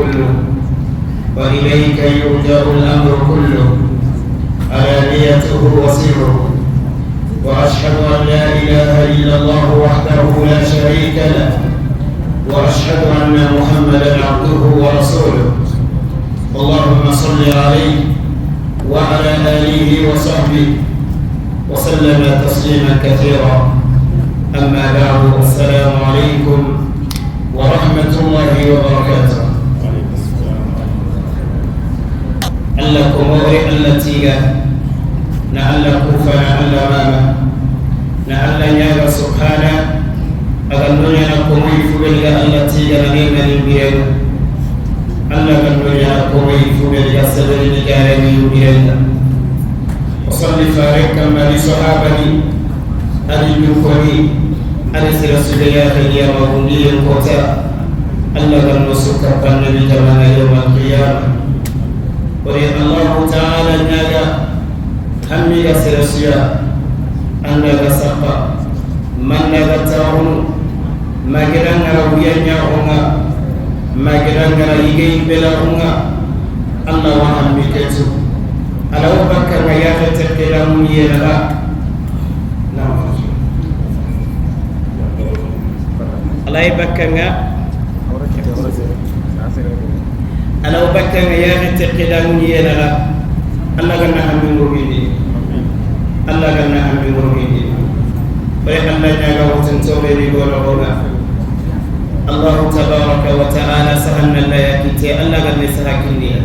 كله وإليك يرجع الأمر كله علانيته وسره. وأشهد أن لا إله إلا الله وحده لا شريك له، وأشهد أن محمدا عبده ورسوله. اللهم صل عليه وعلى آله وصحبه وسلم تسليما كثيرا. أما بعد، السلام عليكم ورحمة الله وبركاته. الله كموري الله تيغا na Allah kufa na Allah mama na Allah ñaga subhana aga noñana komoyi fuɓeliga Allah tiga na nemani mbirenga Allah ga noñana komoyi fuɓeliga sabarini gareni mbirenga. Wasalli fare kamma di sahabani adi dukoni adi sira sugeyaxeniya magundiyen kota Allah ga no sukka pannabi jamana yawma alqiyama. Ori Allahu taala ñaga hammiga sira suya andaga sappa mandaga taxunu magedangara wuyañaxunga magedangara yigey belaxunga Allah wa hammi ketu alawo bakkanga yaxe tekkedamuyenaxa. Alay bakkanga alawo bakkanga yaxe tekkedamuyenaxa Allah ganna hammi ngurgindi Allah ganna hammi ngurgindi. Bare Allah ñaga woten toɓeni gono goga Allahu tabaraka wa taala sahanna la yakite Allah ganne sahakindiya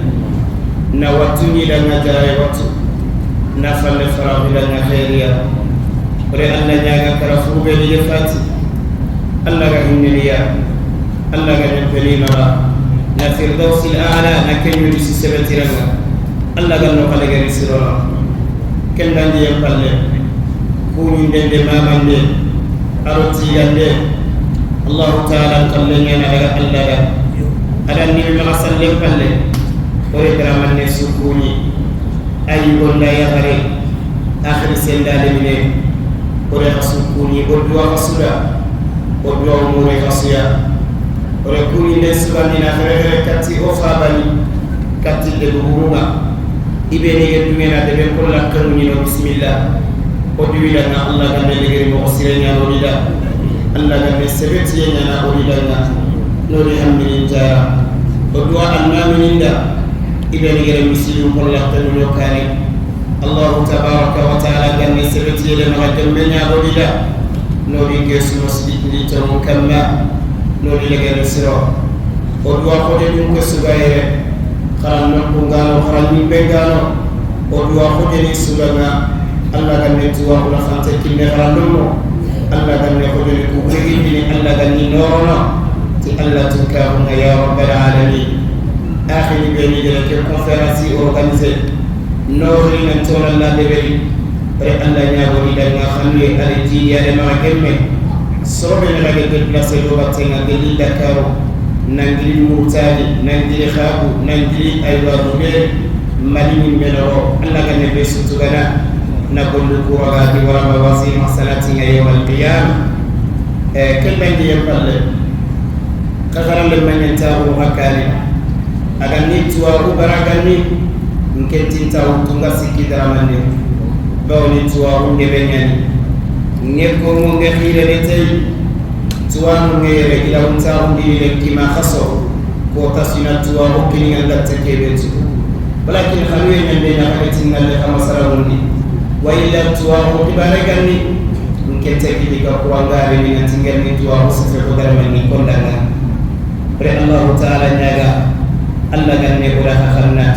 na wattuñilanga jare wattu na falle farahilanga xeeriya. Bare Allah ñaga kara fuɓeni ye fati Allah ga himmeliya Allah ga ñampelimaxa na firdausil ala na keñudi si sebetiranga Allah ganno xalegeri sirona kendandiyen palle kuñindende mamande aro tigande Allahu taala kalle ñana daga Allah da aɗa nimimaxa sallen palle ore daramanne sukkuñi ayi gonda yaxare axiri sendalemine ore xa sukkuñi o duwa xa suda o duwa o mure xa suya ore kuñinde sugandina xere xere katti o fabani katti debugunga ibenige dungena debe kolla kanuñino bisimilla o duwilanga Allah ganne legeri moxo sire ñanolida Allah ganne sebetiye ñana olidanga nori hamminin jara o duwa annamininda ibenigere misilum kolla kanuño kani Allahu tabaraka wa taala ganne sebetiye le maxa gemme ñaolida nori gesuno siditindi tomu kamma nori legere siro o duwa xote ɗum ke sugayere xaran nokkungano xaran ñimbengano o duwa xojeni suganga Allah ganne tuwaxuna xante kinne xaran nomo Allah ganne xojeni ku xegindini Allah ganni norono ti Allah tunkaxunga ya rabbal alamin. Axini ɓeni gene ke conférence organisé noxirinan tonalla deɓeri ore Allah ñagoridanga xanuye ada jiiyade maxa gemme soroɓe nexage déplacé ɗo battenga gelli Dakaro nangili Murtani nangili Xabu nangili aywa Niger Mali ñimmenoro Allah ganne be sutugana na gollu kuraga di warama wasi hasanatinga yawm alqiyama. Kendangiyen palle xaxaranle mañantaxu xa kaani aganni tuwaxu baraganni nkentintaxu tunga sikki daramanne bawni tuwaxu ngeɓe ñani nge kongo nge xirene tey tuwanu nge yere ilawuntaxundinile kima xaso ko tasina tuwaxu kininga ngatte keɓetu walakin xanuye ñande ñaxanetingalle xa masalamundi wa illa tuwaxu xibare ganni nkente kiliga kurangarini nantingelni tuwaxu sefe ko daramanni kondanga. Bare Allahu taala ñaga Allah ganne oda xaxanna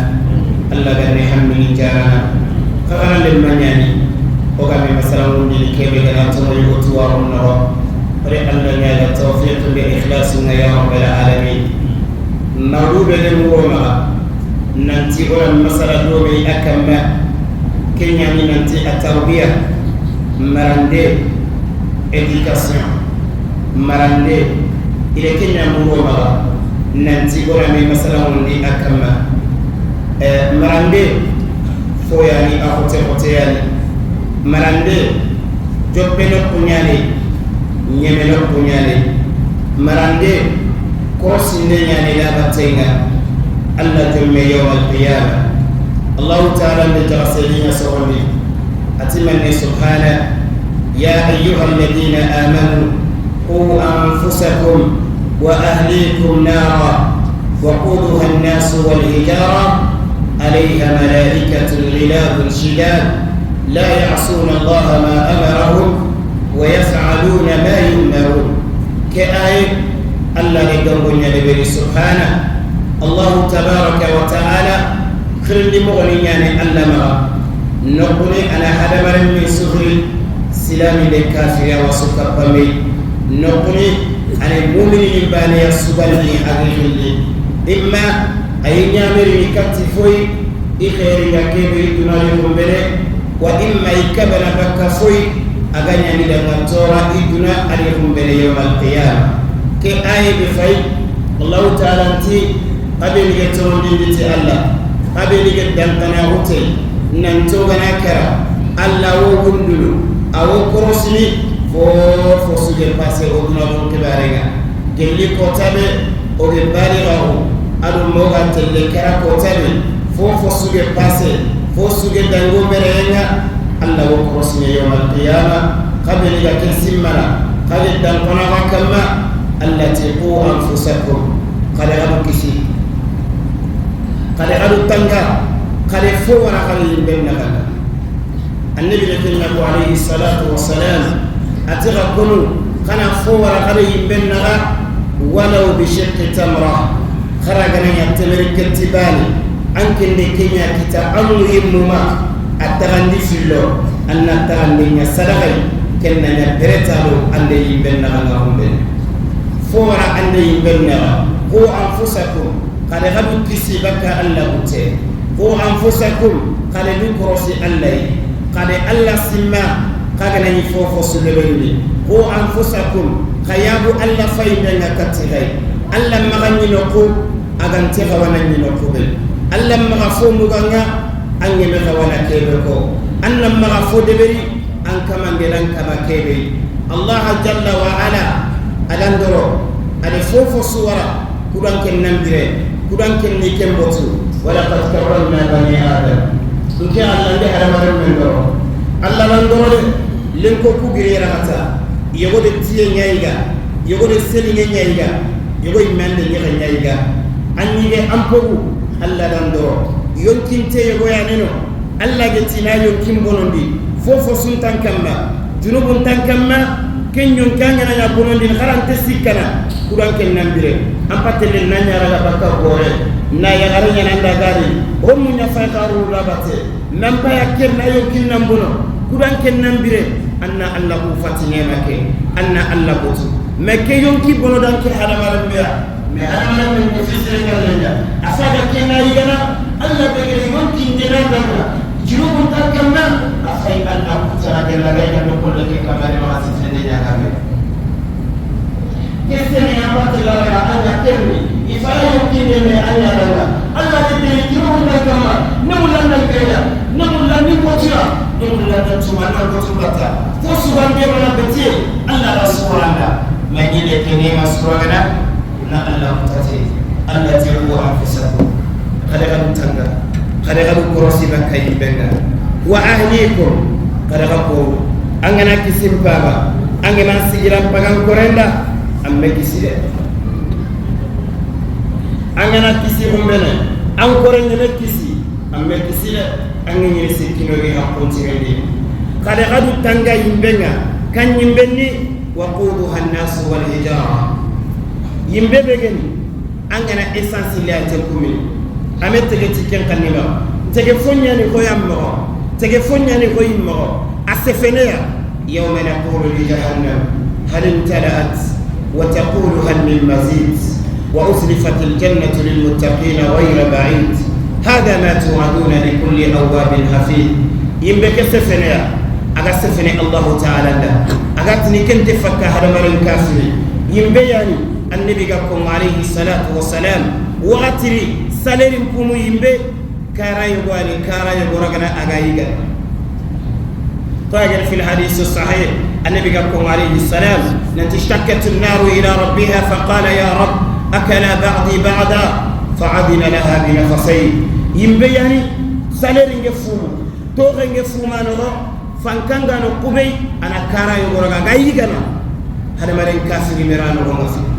Allah ganne hammini jarana xaxaranlen mañani ogame masalamundini keɓe gana tomoyi o tuwaxu noro. Bare Allah ñaga tawfiq be ikhlasunga ya rabbal alamin. Mawɗuɓe le muro maxa nanti oran masala ɗoɓe a kamma keñani nanti a tarbiya marande éducation marande ire keña muro maxa nanti orame masalaŋondi a kamma marande foyani a xote xoteyani marande joppe nokku ñaane ñeme nokku ñaane marande korosinde ñaane labattenga. Allah jomme yawm al-qiyamah. Allah ta'ala nde jagaselinya sogondi atimanni subhana ya ayyuha alladhina amanu qu anfusakum wa ahlikum nara وقودها الناس والحجارة عليها ملائكة غلاظ شداد لا يعصون الله ما أمرهم ويفعلون ما يؤمرون. كآية الله لقربنا لبري سبحانه الله تبارك وتعالى خلني مغني يعني الله مرا نقولي أنا هذا مرن من سهل سلامي للكافر وسكر بمي نقولي أنا المؤمن باني السبالي أغلي إما أي نعمل كتفوي إخير يكبر دون بله وإما يكبر بكفوي أغني لما تورا إدنا عليهم بله يوم القيامة. كآية بفاي الله تعالى أنتي قبل يترون دينتي الله قبل يدنتنا هوتي ننتوغنا كرا الله وغندلو أو كروسني فو سجل باسي أدنا بكبارنا جلي كتابه أو بالغه أدو موغا تلكرا كتابه فو سجل باسي فو سجل دانغو مرينا الله وكروسني يوم القيامة قبل يكن سمنا قبل دنقنا وكما التي قوا أنفسكم قد غدو كسي قد غدو تنغا قد فور قد يبن غدا. النبي لكنه عليه الصلاة والسلام أتغى كنو قنا فور قد يبن غدا ولو بشق تمرة خرجنا يتمر كتباني أنكن لكنيا كتا أمو يمما أتغندي في الله أن أتغندي صدقي كنا نبرتالو أن يبن غدا هم فور أن يبن قوا أنفسكم قد غدوا كسي بكا ألا بوتي قوا أنفسكم قد نكرسي ألا قد ألا سما قد نفوف سلبني قوا أنفسكم خيابو ألا فايدنا كتغي ألا مغني نقو أغنتي غوانا نقو ألا مغفو مغنى أني مغوانا كيبكو ألا مغفو دبري أن كمان دلان كما كيبي. الله جل وعلا ألندرو ألفوف صورة كودان كن نمدري كودان كن نيكم بوتو ولقد كرمنا بني آدم إنك الله ده هذا مرة من درو الله لندرو لينكو كوغري رهتا يقول تيه نيجا يقول سيلين نيجا يقول من نيجا نيجا أني أمبو الله لندرو يمكن تيه يقول يعني الله جتنا يمكن بونندي فوف سنتان كما جنوب تان كما ken yon kangana ya bonondi xarante sikkana kuran ken nambire am patele nanya raga bakka gore na ya garanya nanda gari homu nya fa karu rabate nampa ya ken na yon kin nambono kuran ken nambire anna allah ku fatine make anna allah botu me ke yon ki bono dan ke hada marambiya me hada marambe ko fisere ngalla asaga ken na yigana allah be gere yon kin dena danga jirubun takamma afay allah ku tara gella ga no ko le kamare ma sisene nya kesene amate la ga anya termi ifaya yukine me anya danga allah de de jirubun takamma ne mulla na gella ne mulla ni ko tira ne mulla na tuma na ko tumata ko suban be mana betie allah rasulanda manyile kene masurana na allah mutate allah tiru anfusakum kada ga tanga kada ga korosi bakay benga wa ahlikum kada ga ko angana kisim baba angana sigiram pagan korenda amme kisire angana kisi umbene an korende me kisi amme kisire angani sikino ri hakkontirendi kada ga du tanga yimbenga kan yimbenni waquduha an-nas wal hijara yimbe begeni angana essence la telkumi ame tege tiken kanima tege fonya ni koyam mo tege fonya ni koyim mo asefenea yawma naqulu li jahannam hal imtala'at wa taqulu hal min mazid wa uslifat al-jannatu lil muttaqin ghayra ba'id hada ma tu'aduna li kulli awabin hafiz yimbe ke sefenea aga sefene Allah ta'ala la aga tini kente fakka hada marin kafiri yimbe yani annabi ga ko alayhi salatu wassalam waqtiri salerin kumu yimbe kara yogwani kara yogoragana aga yiga طاجر في الحديث الصحيح النبي قال عليه السلام لن اشتكت النار إلى ربها فقال يا رب أكل بعضي بعضا Fa adina laha binafasayn yimbe yani salaire nge fumu toxe nge fumanoxo fankangano kubey ana kara yogoroga ga yigana hadamaren kafiri meranoxonga fina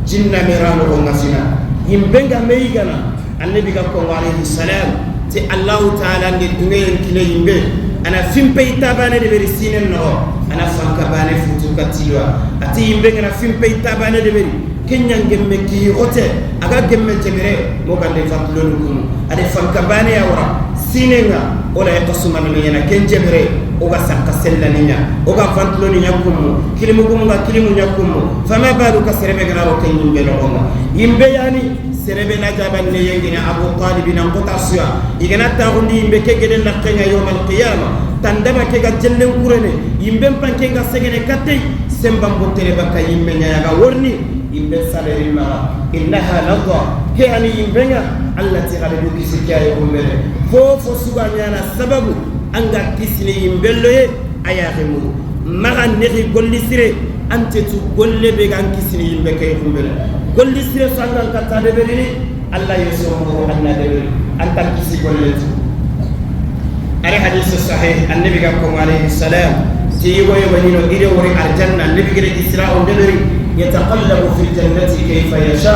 jinna meranoxonga fina yimbenga me yigana. Annabi ga kongo alayhi salam ti Allahu taala nge dungeyen kine yimbe ana fimpey tabane de beri sinen noxo ana fanka bane futu kattiwa ati yimbe ngana fimpey tabane de beri kenya gemme ki hote aga gemme jemere mo gande fatlonu kunu ade fanka bane ya wara sinenga ola yaqasumana yana ken jemere oga sakka sellaninya oga fatlonu nyakumu kilimu kumunga kilimu nyakumu fama baluka serebe gana ro ken yimbe no yimbe yani serebe na jaban ne yengina Abu Talib nan kota suya igana taxundi yimbe ke geden na kenga yawm al qiyama tandaba ke ga jellen kurene yimbe panke ga segene katey sembam botere bakka yimbe nya ga worni yimbe saleri ma innaha nadha ke ani yimbenga allati ghalibu kisikiya yumbele fofo suga nyana sababu anga kisini yimbelloye ayaximu maxa nexi golli sire ante tu golle be gan kisini yimbe kay xumbele golli sire so angan katta deberini alla yesomoxo anna deberi anta kisi golle tu ari hadith sahih annabi ga ko alayhi salam ti yigoyogonino ide wori aljanna annabi gede isra on deberi yataqallabu fi ljannati kayfa yasha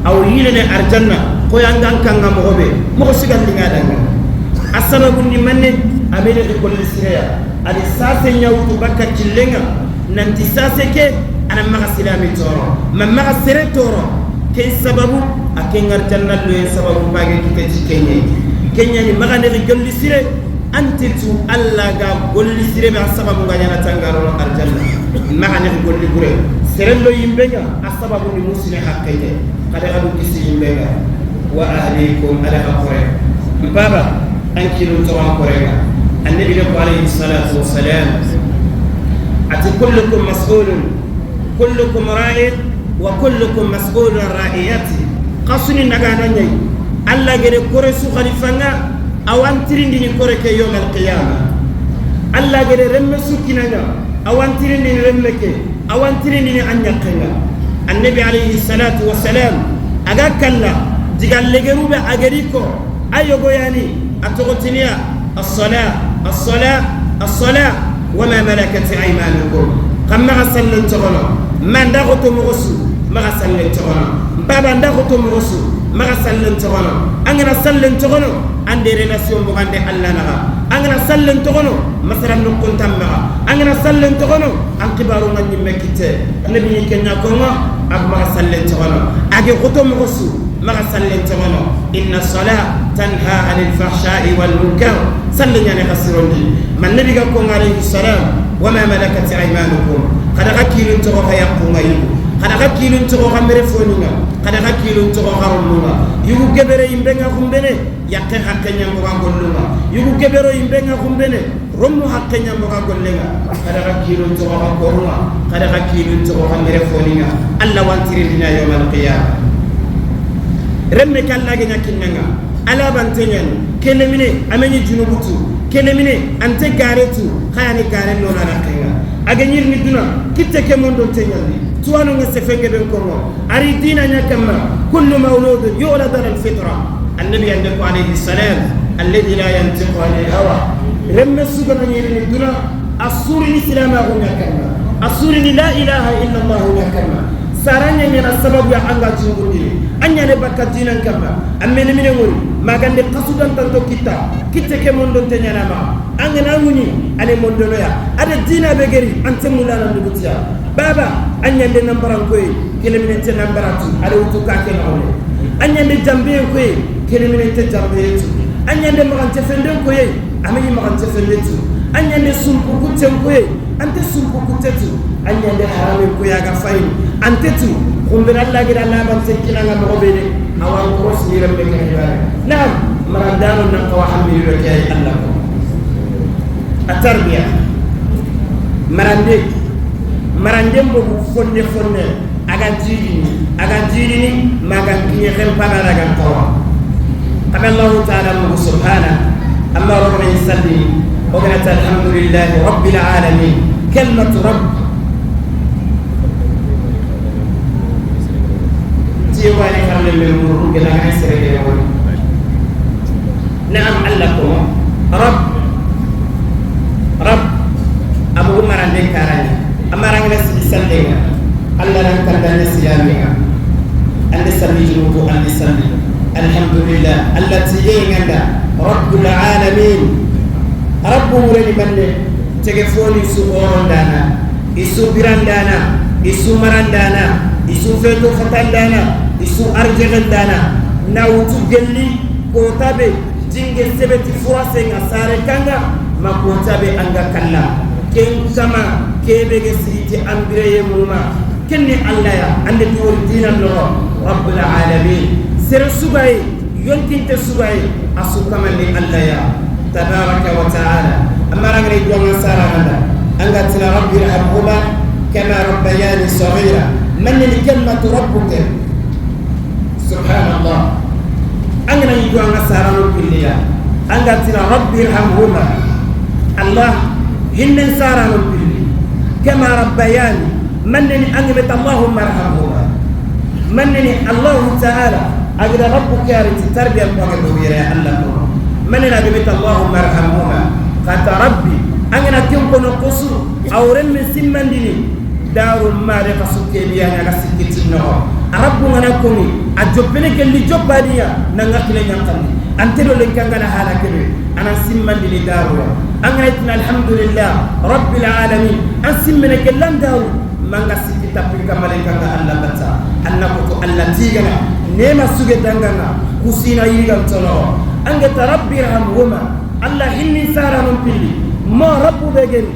aw yilene aljanna koyangan kanga moxoɓe moxo sigandinga danga a sababundi manne amene di golli sireya adi sase ñawtu bakka cillenga nanti sase ke ana maxa silami toro ma maxa sere toro ken sababu a kengar janna loyen sababu bage kite ci kenye kenyani maxa nexi golli sire ante tu alla ga golli sire be a sababu ga ñana tangarono arjanna maxa nexi golli gure serello yimbenga a sababu ni musine xaqeyte xade xadu kisi yimbenga wa ahlikum ala xa kore mpaba an kilun toxan korenga annabi ne ko alayhi salatu wassalam ati kullukum mas'ulun kullukum ra'in wa kullukum mas'ulun an ra'iyati xasuni nagana ñayi alla gede kore su xalifanga awantirindini kore ke yawm alqiyama alla gede remme su kinanga awantirindini remme ke awantirindini an ñaqenga annabi alayhi salatu wassalam aga kalla digal legerube ageri ko ayogoyani a toxotiniya الصلاة الصلاة الصلاة وما ملكت أيمانكم قم ما سلن تغنى ما ندغتو مغسو ما سلن تغنى بابا ندغتو مغسو ما سلن تغنى أنا سلن تغنى عندي ريلاسيون بغاندي الله نغا أنا سلن تغنى مثلا نكون تمغا أنا سلن تغنى أن كبارو من يمكيت النبي كنا كوما أب ما سلن تغنى أجي غتو مغسو ما سلن تغنى إن الصلاة تنهى عن الفحشاء والمنكر سلن يعني خسرون ما النبي قال عليه السلام وما ملكت أيمانكم قد غكيل تغوغا يقوم يبو قد غكيل تغوغا مرفونينا قد غكيل تغوغا رمونا يبو كبير يمبنغا خمبني يقين حقا يمبغا قلونا يبو كبير يمبنغا خمبني رمو حقا يمبغا قلنا قد غكيل تغوغا قرونا قد غكيل تغوغا مرفونينا الله وانتري لنا يوم القيامة رمك الله جنا كننا ala bantenyan kelemine ameni junubutu kelemine ante garetu khayani gare nona nakenga agenyir ni duna kitte ke mondo tenyan tuwano ngesefenge ben kongo ari dina nyakamma kullu mawludun yulad ala alfitra annabi andaku alayhi salam alladhi la yantiqu anil hawa remme sugana nyir ni duna asuri islama nyakamma asuri la ilaha illa allah nyakamma saranya nyana sababu ya anga jungundi anya ne bakka dinan kamma amene mine ngori magande qasudan tanto kitta kitte ke mondo te nyana ma angana nguni ale mondo no ya ade dina be geri ante mulana ndugutiya baba anya de nambaran koy kele mine te nambaratu ale wutu ka ke no anya de jambe koy kele mine te jambe tu anya de magante fenden koy ameni magante fenden tu anya de sumpu kutem koy ante sumpu kutetu anya de harame koy aga fayin ante tu kumbira Allah gira Allah ban sekina nga mo bene awan cross ni rembe ke hibare naam marandano nan ko hammi ro ke Allah ko atarbiya marande marande mo fonne fonne aga jidini maga kiye xel pagara ga ko qala Allah ta'ala subhanahu amma rabbana yusalli wa qala alhamdulillahi rabbil alamin kalimatu rabb tiwani karna le muru gela ngana sere de woni naam Allah ko rabb rabb abu marande karani amaranga si sallenga Allah ran kandane siyaminga ande salli junubu ande salli alhamdulillah allati yenganda rabbul alamin rabbu mureni manne tege foni su orondana isu birandana isu marandana isu feto fatandana isu arjegandana nawutu gelli kotabe jinge sebeti furasenga sare kanga makotabe anga kalla ken kama kebe ge siriti ambireye muma kenni alla ya ande tuwol dinan no rabbul alamin sere sugay yonkinte sugay asu kamanni alla ya tabaraka wa taala amara ngari duwa sara anga tina rabbi irhamhuma kama rabbayani saghira man li kalimatu rabbuka subhanallah anga ni duwa sara no pilliya anga tina rabbi irhamhuma allah hinnin sara no pilli kama rabbayani man li angabet allahumma irhamhuma man li allah ta'ala agda rabbuka yarti tarbiya ko ya allah man li angabet allahumma irhamhuma qata rabbi angana kenko no kosu awren min simmandini daru mare kasuke biya nga sikiti no arabu ngana komi a joppene kelli joppadiya nanga kile nyankandi ante do len kangana hala kebe ana simmandini daru angana itina alhamdulillah rabbil alamin an simmene kellan daru manga sikita pika malen kanga alla batta anna ko alla tigana nema suge danganga kusina yigan tono angata rabbi irhamhuma alla hinni sara non pilli ma rabbu begeni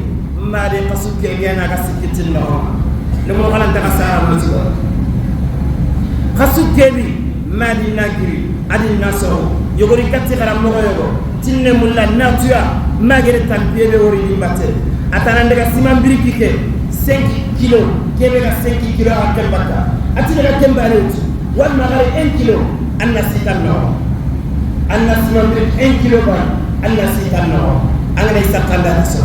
ma de kasuke biya nga sikiti no le mo xalan ta sara mo ci kasuke bi ma di nagiri adi nasoro yogori katti xaram mo yogo tinne mulla natuya magere tan piebe wori di batte atana ndaga siman biriki ke 5 kilo kebe ga 5 kilo akal bakka ati daga kembale uti wal magare 1 kilo anna sitan no anna siman biriki 1 kilo ba anna sitan no angana isakanda so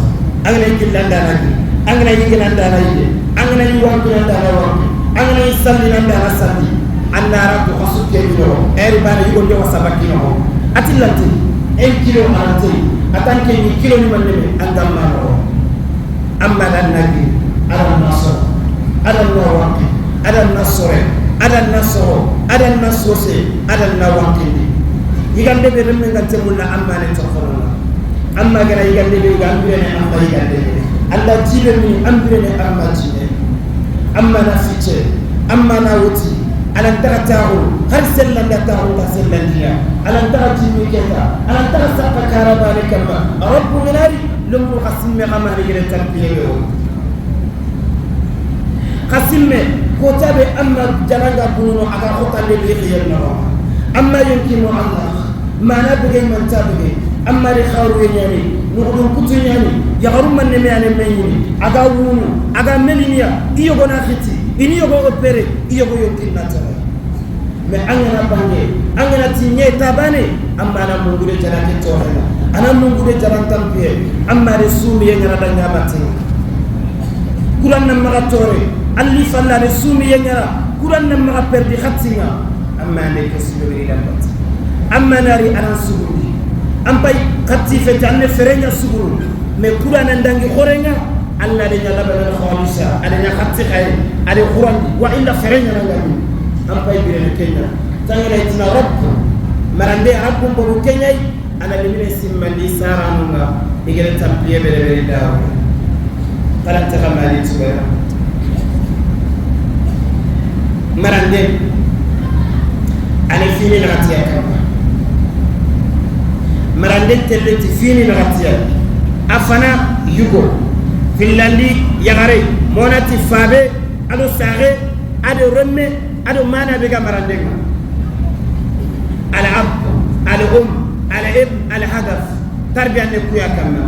angana killanda nagi angana yingilanda nagi angana yuwankilanda nawanki angana yisallinanda nasalli anna rabbu khasuke bino eri bana yugo ndewa sabaki no atillanti 1 kilo arante atanke ni kilo ni manne angamma no amma dan nagi adan naso adan nawanki adan nasore adan nasoro adan nasose adan nawanki yigande be remme ngante mulla amma ne tokhorona amma gara yigande be gambire ne amma yigande be alla jibe mi ambire ne amma jibe amma na fice amma na wuti alan tara tahu har sellan da tahu ta sellan diya alan tara jimi keta alan tara sakka karaba ne kamba rabbu minari lumu khasimme kama ni gere tarbiye yo khasimme ko tabe amma jalanga bunu aga khotande bi khiyal na amma yumkinu allah mana bege man tabe amma ri kharu nyani nuqudun kutu nyani yagaru man ne mene menyini aga wunu aga meliniya iyo gona khiti ini yogo opere iyo go yonkin natara me angana bange angana tinye tabane amma na mungude jarake tohena ana mungude jaran tampiye amma re sumi ngara danga batin kuran na maga tore alli falla re sumi ngara kuran na maga perdi khatinga amma ne kesibe ila bat amma nari anan suguri ampay khatti fete anne ferenya suguru me kuran ndangi khorenga alla de nyala bana khalisa ala nya khatti khay ala quran wa illa ferenya nangami ampay birene kenya tangere tina rabb marande rabbum bobu kenya ala limine simmandi saranunga igere tampiye bele bele dawo kalanta kamali tubara marande ala fini nagatiya kama marande telleti fini nagatiya afana yugo finlandi yagare monati fabe ado sare ado remme ado mana bega marandenga al ab al um al ibn al hadaf tarbiya ne kuya kama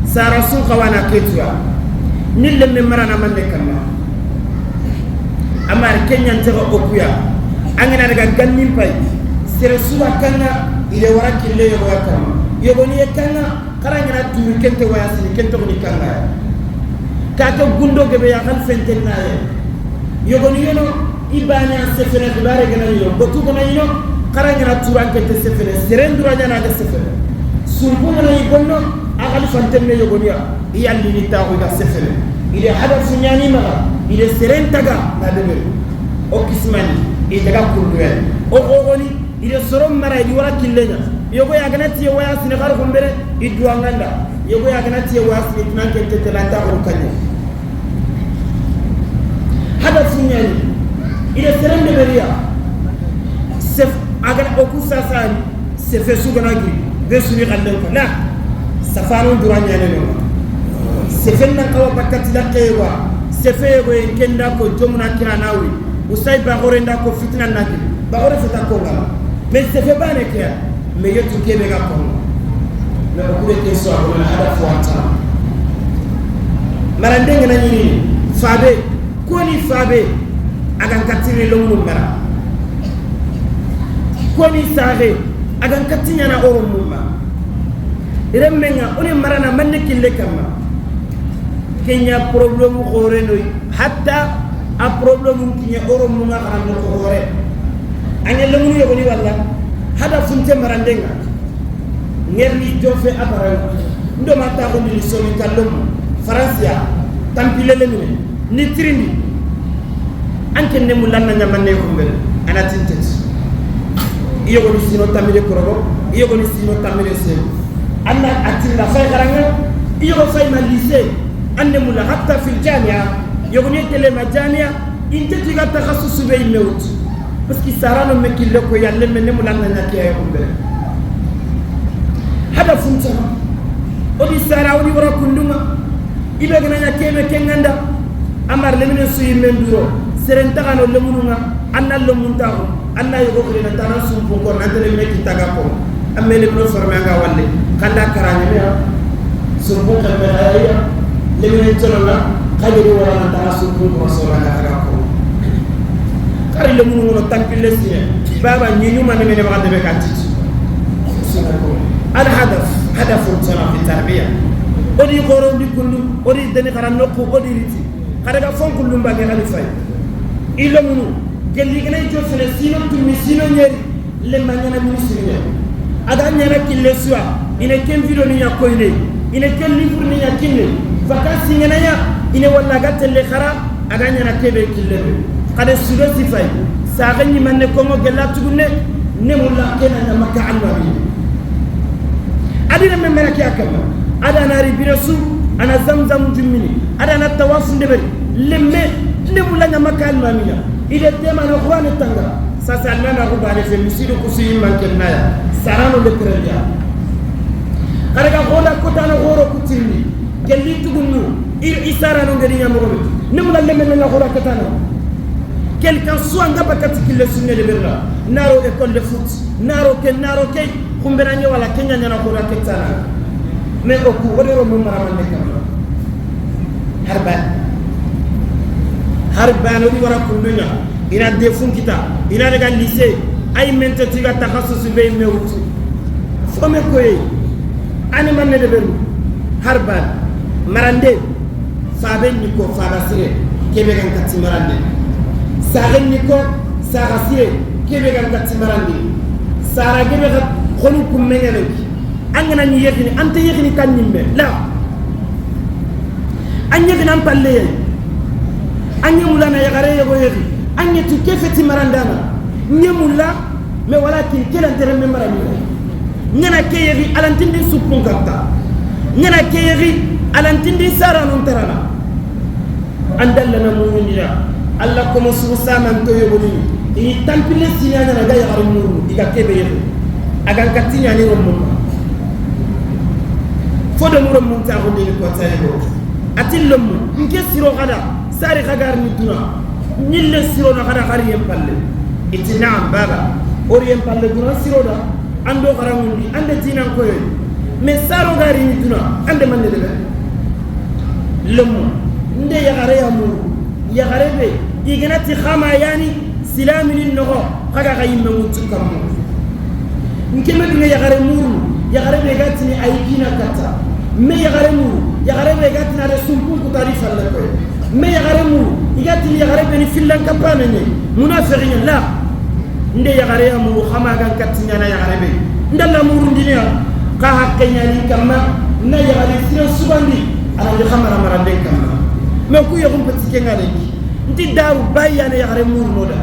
sara sun kawana ketuya nille me marana mande kama amar kenyan tego okuya angena daga gannin pay sere suwa kanga ile wara kille yogo kama yogo ni kanga karangena turu kente waya sini kente ko ni kanga ka to gundo gebe ya kan fenten na ye yogo ni yono Ibani an sefene xibare gana ñino gotu gana ñino xara ngana turan kente sefene seren dura ñana ga sefene sumpu ngana yi gonno a xalifantenne yogoniya i yallini taxu ga sefene ide hadafu ñani maxa ide seren taga na deberi o kismani i taga kunduya o xoxoni ide soron mara idi wara killeña yogo yagana tiye waya sine xar xumbere i duwanganda yogo yagana tiye waya sine tunan kente telantaxuru kaña hadafu ñani ide seren deberiya sef agar oku sasani sefe sugana giri be suni xallen ko la safano dura ñane no sefen nan kawa bakati la kewa sefe yego en kenda ko jomuna kira nawi usay ba gore nda ko fitna nagi ba gore feta ko ngala mais sefe bane ke mais yetu kebe ga ko mais okure ke so ko na hada fo anta marande ngana ñini fabe ko ni fabe agan katire longu mara ko ni sare agan katinya na oro mumma remmenga one marana manne kille kamma kenya problème gore noy hatta a problème kinya oro munga xarando ko gore anya lemunu yogoni walla hada funte marandenga ngerni jofe abara ndo mata ko ni somi kallum faransia tampile lemine ni trindi anke ne mulanna nyamanne ko mbel ana tintet iyogoni sino tamile korogo iyogoni sino tamile sego anna atinda fay garanga iyogo fay ma lycée anne mula hatta fil jamia yogoni tele ma jamia inte tiga takhassus be mewt parce que sarano mekille ko yalle men ne mulanna nyakiya ko mbel hada funta odi sara odi wara kunduma ibe gana nyakeme kenganda amar lemine suyi men duro serenta kano lemununga anna lemuntaxu anna yogo xirina tana sumpu ko nante lemine kintaga ko amme lemino formé anga walle xanda karañeme a sumpu xembe xayaya lemine cononga xajeri warana tana sumpu ko soranga xaga ko xari lemunungono tampille sine baba ñiñumane mene maxa debe ka titi al hadaf hadafu tana fi tarbiya odi xorondi kundu odi deni xara noqu odi riti xadaga fonku lumba ke xali fay ilomunu gelli gana jofene sino tummi sino ñeri lemma ñana ministre ña aga ñana kille suwa ine ken video ni ña koyne ine ken livre ni ña kinne vacances ngana ña ine walla ga telle xara aga ñana kebe kille be xade sudo sifay saxa ñimanne kongo gella tugunne ne mulla kena ña makka almami adina men mera ke akama ada nari birasu ana zamzam jummini ada na tawafu ndeberi lemme ne mulla ña makka almami ña ide tema no qur'an tanga sasa almana ko bare fe misidu kusi manke naya sarano le prelia karaga gola kotano goro kutinni gelli tugunnu ir isara no ngedi nyamo ne mulla lemme na gora kotano quelqu'un soit nga bakati kille sunne de berla naro école de foot naro ke kumbena nyi wala kenya nyana gora ketana mais oku odero mo maraman ne kam harban odi wara kundunya ina defun kita ina daga lycée ay mente tiga takhassus be mewtu fome koy ani man ne de beru harban marande fabe ni ko faba sire kebe kan kati marande sagen ni ko saga sire kebe kan kati marande sara gebe ka khonu kum mengene angana ni yegini ante yegini kan nimme la anye gina palle anye mulana yagare yogo yegi anye tu kefeti marandana nye mulla me walakin kelantere me maramina ngana ke yegi alantindi supun katta ngana ke yegi alantindi sara non tarana andalla na mu'minina alla komo su saman to yogoni i tampile sinyana na ga yagare muru diga kebe yegi agan katinya ni rommo fodo muro mun ta ko ni ko tayego atil lommu nke siro gada sari khagar ni duna ñille siro na khada khari yem palle itinam baba oriem palle duna siro da ando kharamundi ande dinan koy mais saro gari ni duna ande man de lommu nde yagare yamu yagare be ignati khama yani silamini nogo khaga khayimme mutu kammu nke me yagare muru yagare be gatini ay kina kata me yagare muru yagare be gatina de sumpu ku tari falle koy Me yagare muru igatini yagare beni fillan kapana ne munafiqin la nde yagare ya muru khama gan katinya na yagare be ndalla muru ndinya ka hakkenya ni kamma na yagare sira subandi ala li khamara marande kamma me ku yagum petit kenga lenki nti daru bayane yagare muru noda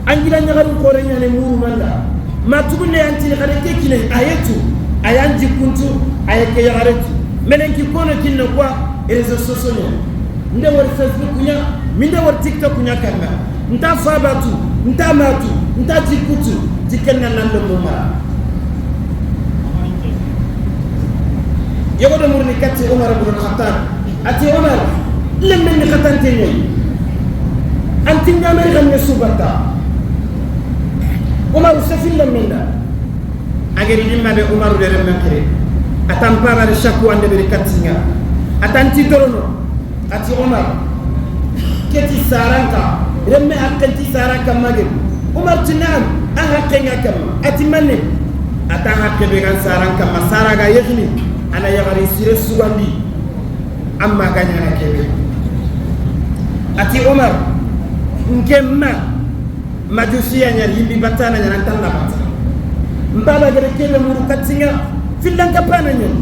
angila nyagaru kore nyane muru manda ma tugunne anti khare kekine ayetu ayanji kuntu ayeke yagaretu melenki kono kinno kwa réseaux sociaux nde war Facebook nya minde war TikTok nya kamma nta fabatu nta matu nta jikutu dikenna nando mumara yogodo murni katti Umar ibn al-Khattab ati Umar lemmen ni khatante ni anti nyamari ganne subata Umar safin lemmen ageri limma be Umar de remmen kire atam paba de chaku ande be kattinga atanti dorono ati Umar keti saranka remme hakkanti saranka mage Umar tinam an hakkenga kam ati manne ata hakke be gan saranka masaraga yegni ana yagari sire sugandi amma ganyana kebe ati Umar nkemma majusiya nyar yimbi batana nyar antalla batana mbaba gere kebe muru kattinga fillan kapana nyar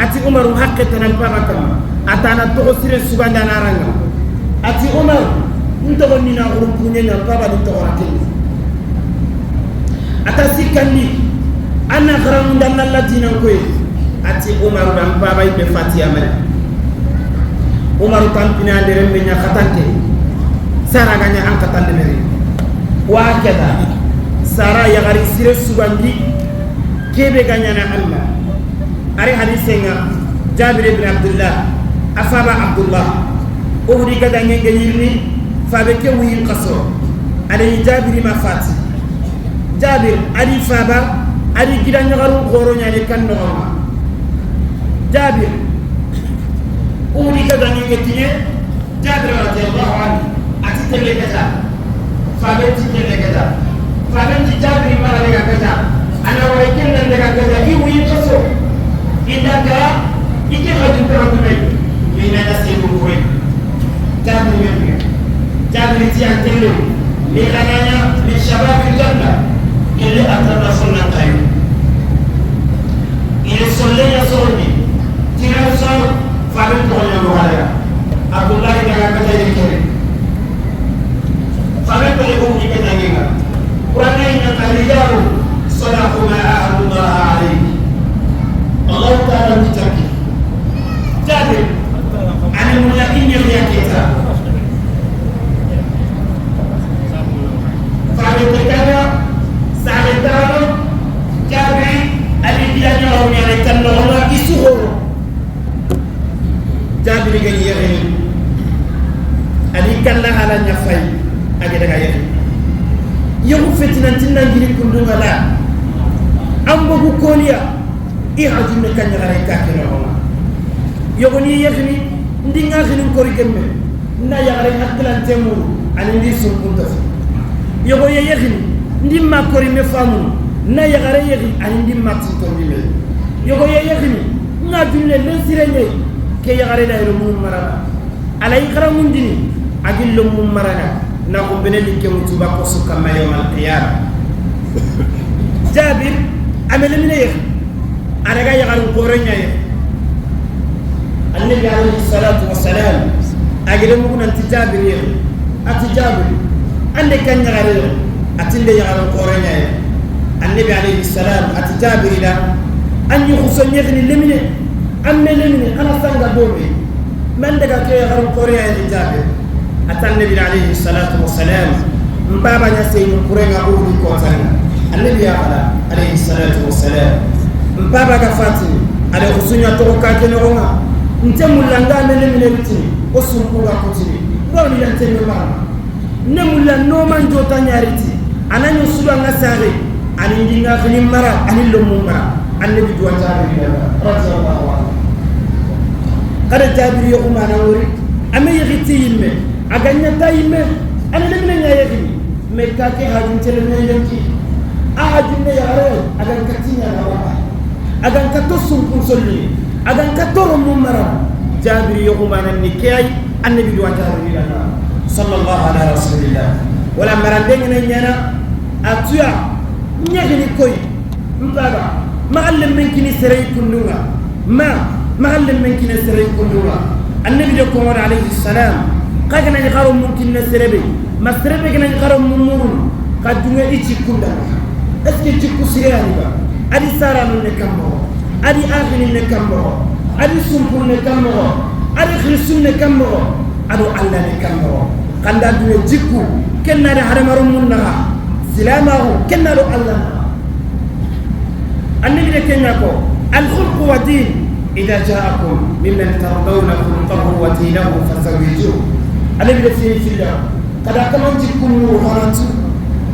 ati Umar hakke tanan paba kam atana to sire suganda naranga ati Umar ntogo ni na urupunye nya paba ni to rakel ata sikandi ana gramunda na ladina koy ati Umar dan paba ibe fatiya mare Umar tampina andere me nya khatante sara ganya an khatande mere wa kada sara ya gari sire sugandi kebe ganya na Allah ari hadisenga Jabir ibn Abdullah afaba Abdullah uhri gada ngenge yirni fabe ke wi qaso ale Jabir ma fati Jabir ali faba ali gida nyagaru goro nyane kan no Jabir uhri gada ngenge tiye Jabir radhiyallahu anhu ati tele kaza fabe ti tele kaza fabe ti Jabir ma daga kaza ana wara ken daga kaza i wi qaso indaka ike hajju rabbi mina nasibu koy Jabir men Jabir ti antelo mi gananya mi shabab aljanna illi atana sunna tayo ile solle ya sorbi tira sor faben ko ya wala Abdullah daga kaza ni kere faben ko ko ni kaza nginga Qur'an ina qaliyaru salahu ma a'udhu alayhi Allah Ta'ala mutaki Jabir ana mulakin ya kita fabe sabe Jabir ali dia nyaw nyare kan no la isuho Jabir ga yere ali kan la ala nyafay age daga yere yow fetinan tinnan giri kundunga la ambo bu kolia i hajunne kan nyagare ka ke no yogoni yegni ndinga xinin kori gemme na yagare hakkilante muru ani ndi sunkunta yogo ye yegni ndimma kori me famu na yagare yegi ani ndimma tintondi me yogo ye yegni nga dunne lensire ñey ke yagare da yero mum marana ala ikramundini agillo mum marana na ko beneli ke mutuba ko sukama yawm al qiyamah Jabir amele mine yeg araga yagaru korenya ye annabi alayhi salatu wassalam agere mugu nanti Jabir ye ati Jabir ande kan yagare atinde yagaru korenya ye annabi alayhi salam ati Jabir la an yukhson yegni lemine amme lemine ana sanga bobe man daga ke yagaru korenya ye Jabir atan nabi alayhi salatu wassalam mbaba nya sey kurenga uri ko tan annabi ya alayhi salatu wassalam mbaba ga fati ale khusunya to ka ke no nga nte mulanga mele mele tini o sunku ga kutini do ni lante me ma ne mulla no man jota nyariti ananyo suba nga sare ani ndinga khini mara ani lomu mara annabi duwa Jabir radhiyallahu anhu kada Jabir yo ma na wori ame yiti yimme aganya tayime ani lemine nya yegi me ka ke hajun tele me yanki a hajun ne yare agan katinya na wa agan ka to sunkun solli agan ka toro mum mara Jabiri yoxumana ni ke ay annabi duwa jabiri lana sallallahu ala rasulillah wala marandengene ñana atuya ñaxini koy mpaga maxallem men kini serey kundunga ma maxallem men kini serey kundunga annabi de koŋono alayhi salam xaganañi xaro mun kinne serebe ma serebe ganañi xaro mun murun xa dunga i cikkundanga est ce que cikku sireyani ba adi saranu ne kammoxo adi axini ne kammoxo adi sumpun ne kammoxo adi xirisun ne kammoxo ado alla ne kammoxo xanda dunge jikku kennade hadamaro mun naxa silamaxu kennado alla naxa annabi de kenya ko alkhulqu wa din idha ja'akum mimman tardawna khulqahu wa dinahu fazawijuhu annabi de fi filla kada kaman jikku nu horantu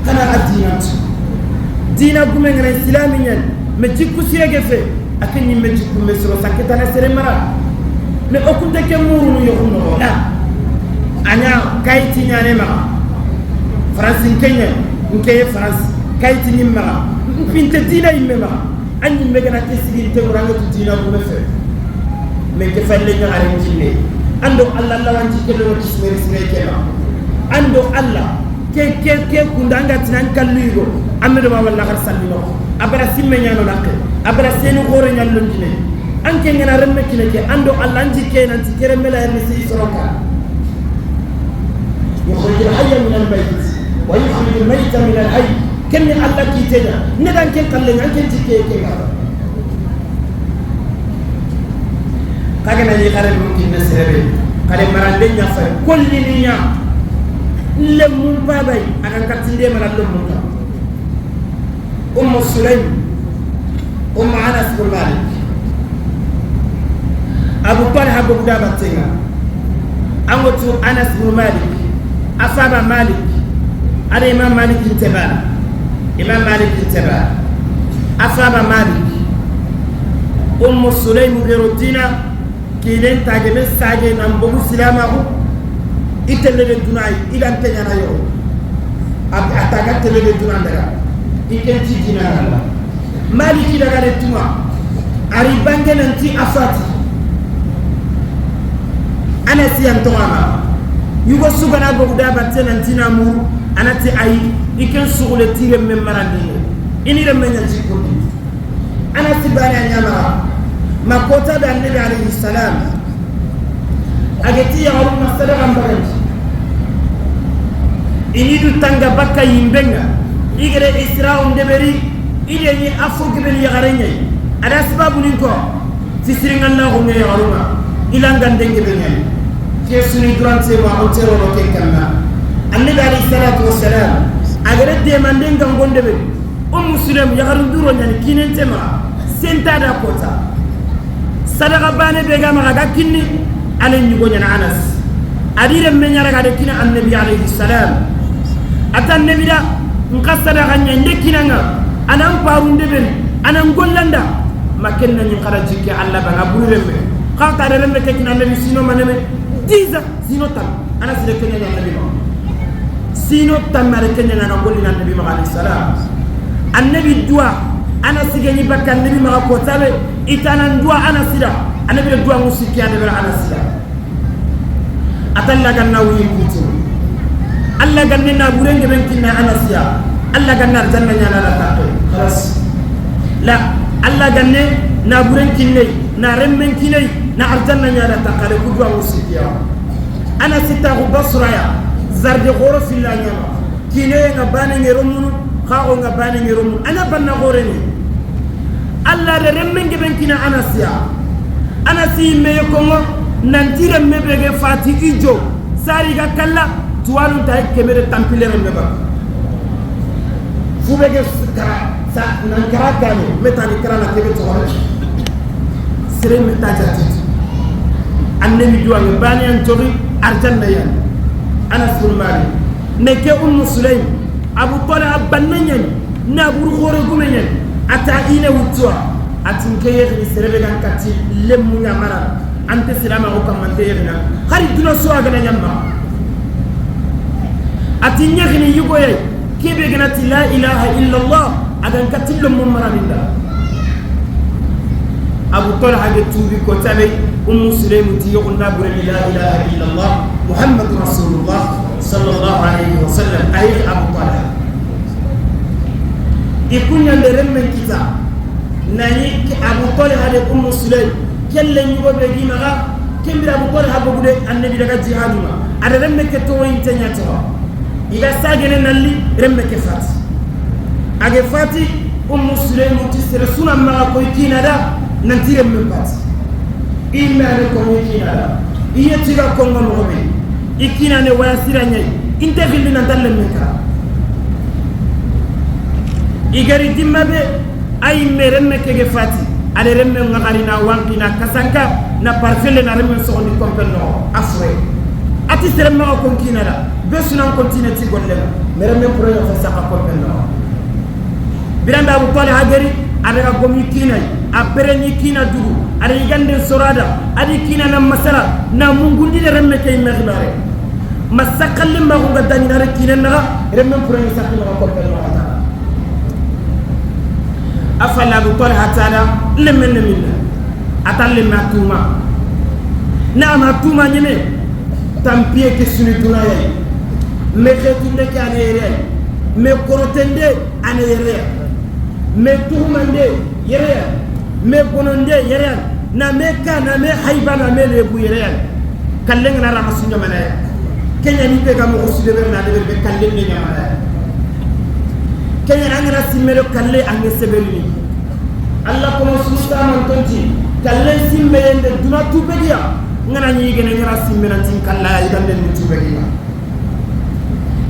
kana adinantu dina gume ngana islami nyen me jikku sirege fe akin me jikku me soro sanketana sere mara me okunte ke muru nu yoxum no la anya kayti ñane maxa France kenya nke France kayti ni maxa pinte dina yimme maxa an yimme gana te sigin te nguranga tu dina gume fe me ke falle ñaxaren jinne ando alla lawanci ke lo kismeri sire kema ando alla ke ke ke kundanga tinan kallugo amne do walla xar sallino abara simme ñano lakke abara senu gore ñallo dine anke ngana remme kine ke ando alla anji ke nanti keremme la herni si soroka يخرج الحي من الميت ويخرج الميت من الحي كن الله كيتنا ندان كن قلن انك تيكي كي كاغنا لي خارل ممكن نسربي خارل marande nya fa kolli ni nya lemu babay akan katinde mara lemu ka Sulaim Anas bin Malik Abu Talha bu dabatenga angotu Anas bin Malik asaba Malik ada Imam Malik intebara Imam Malik intebara asaba Malik Sulaim gerotina kilen tage sage nan bogu silamaxu i tellele dunay igan teñana yo ataga tellele duna ndaga i ken ti dinaralla Maliki dagare tuma ari bange nanti afati anasi yantoxama yugo sugana bogu dabatte nanti na muru anati ayi i ken suxule tiremme marandinge ini remme ñanci kundi anasi bane a ñamaxa ma kota da annabi alayhi salam ageti yaxaru ma sadaxa mbaganti inidu tanga bakka yimbenga igere isra'u ndeberi ideñi afo gebeni yaxare ñayi ada sababunin ko fisiringannaxunge yaxarunga ilangandengebe ñayi ke suni durante ma on terono ken kamma annabi alayhi salatu wassalam agere demande ngangondebe Sulaim yaxarun duro ñani kinentema sentada kota sadaqa bane be ga maga kinni alen ñugo ñana Anas adire me ñaraga de kina annabi alayhi salam atan annabi da nka sadaqa ñande kinanga anan parunde ben anan gollanda makenna ñi xara jikke alla ba nga bururemme xata remme ke kina annabi sino maneme 10 sino tam Anas de kenya annabi ma sino tam mare kenya na gollina annabi ma alayhi salam annabi duwa Anas geni bakka annabi ma ko tabe itanan duwa Anas da annabi duwa musiki annabi Anas da atalla ganna wi kutu alla ganna na burenge ben kinna Anas ya alla ganna janna nyana la tato khalas la alla ganne na buren kinne na remmen kinne na arjanna nyana taqale ku duwa musiki ya Anas ta basra ya zarde khoro filla nyama kine nga bane ngeromunu xaxo nga bane ngeromu ana banna xoreni alla de remmen geben kina Anasiya Anasi me kongo nanti remme bege fati ijo sari ga kalla tuwalu tay kemere tampile remme ba fu bege kara sa nan kara gane metani kara na kebe to sere meta jati annabi duwa bani an tori arjanna yan Anas bin Malik neke Sulaim Abu Talha bannanyan na buru khore gumenyan ata ina wutwa atin keye ni serebe gan kati lemmu nya mara ante silama ko kamante yegna khari duna so aga na nyamba atin yegni yugoye kebe gana ti la ilaha illa allah agan kati lemmu mara binda Abu Talha ge tubi ko tabe Ummu Sulaym ti yogonda bureni la ilaha illallah Muhammad rasulullah sallallahu alayhi wa sallam. Ayi Abu Talha ikunya ndere kita nani Abu Talha de Ummu Sulaym kelle nyugo be gi maga kembira Abu Talha bogude annabi daga jihaduma ada remme ke to intenya to iga sagene nalli remme ke fati age fati. Ummu Sulaym ti sere suna maga koy kinada nanti remme fati imme ane ko kinada iye tiga kongo no be ikina ne waya sira nyai inte khilli nan talle men ka igari dimmabe ay me remme ke fati ade remme ngari na wankina kasanka na parfele na remme soxoni kompel no afre ati sere ma ko kinada be sunan continue ti golle me remme pour yo fa saka kompel no biranda Abu Talha hagari adaga gomi kinay a pereni kina dugu ada yigande sorada adi kina na masala na mungundi de remme kay mexibare masakalle ma ko gadani na kina na remme pour yo saka no kompel no ata afala Abu Talha taala lemmen minna atalle ma tuma na ma tuma nyeme tampie ke sunu dunaya me khetunde ke ane yere me korotende ane yere me tuhumande yere me bononde yere na me ka na me hayba na me lebu yere kallen na rama sunya mana kenya ni be ga mo sude be na de be kallen ni nyamana kenya na ngara simmelo kalle ange sebelni Allah ko susta man tonti kalle simme yende duna tubegiya ngana ñi gene ngara simme nanti kalla yigande ni tubegiya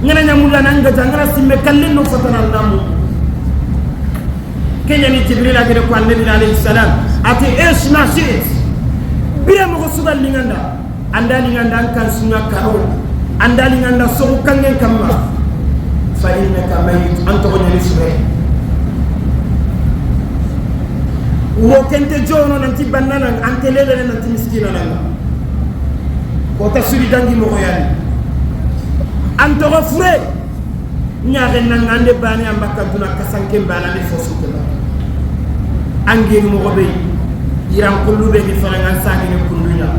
ngana ñamulla nanga ngara simme kalle no fatana namu kenya ni Jibril agere ko annabi alayhi salam ati ish ma shit bira mo sugal linganda andali nganda kan sunya karo andali nganda sogu kangen kamma fa innaka mayit anta gonyani sure wo kente jono nanti banana ante lele nanti miskina nanga ko tasuri dangi mo yani anta go fure nyaare nanga ande bani ambaka duna kasanke bana ni fosu ke ba angir mo go be iran kullu be ni faranga sangi ni kundunya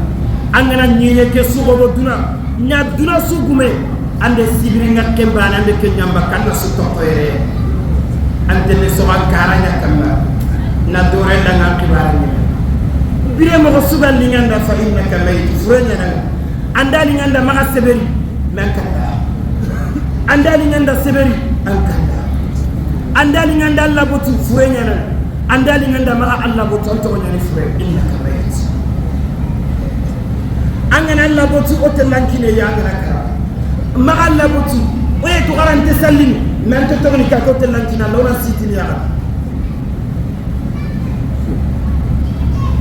angana nyine ke sugo bo duna nya duna sugume ande sibiri nga kembana ande ke nyamba kanda su tokoyere ante ne so karanya kamba na dore la nga kibara ni bire mo ko sugal li nganda fa innaka mayit furenya nanga andali nganda maka seberi man kanda andali nganda seberi an kanda andali nganda Allah botu furenya nanga andali nganda maka Allah botu to nyani fure innaka mayit angana Allah botu otellankine ya angana ka maka Allah botu oye to garante sallini man to togni ka ko tellankina lawna sitini ya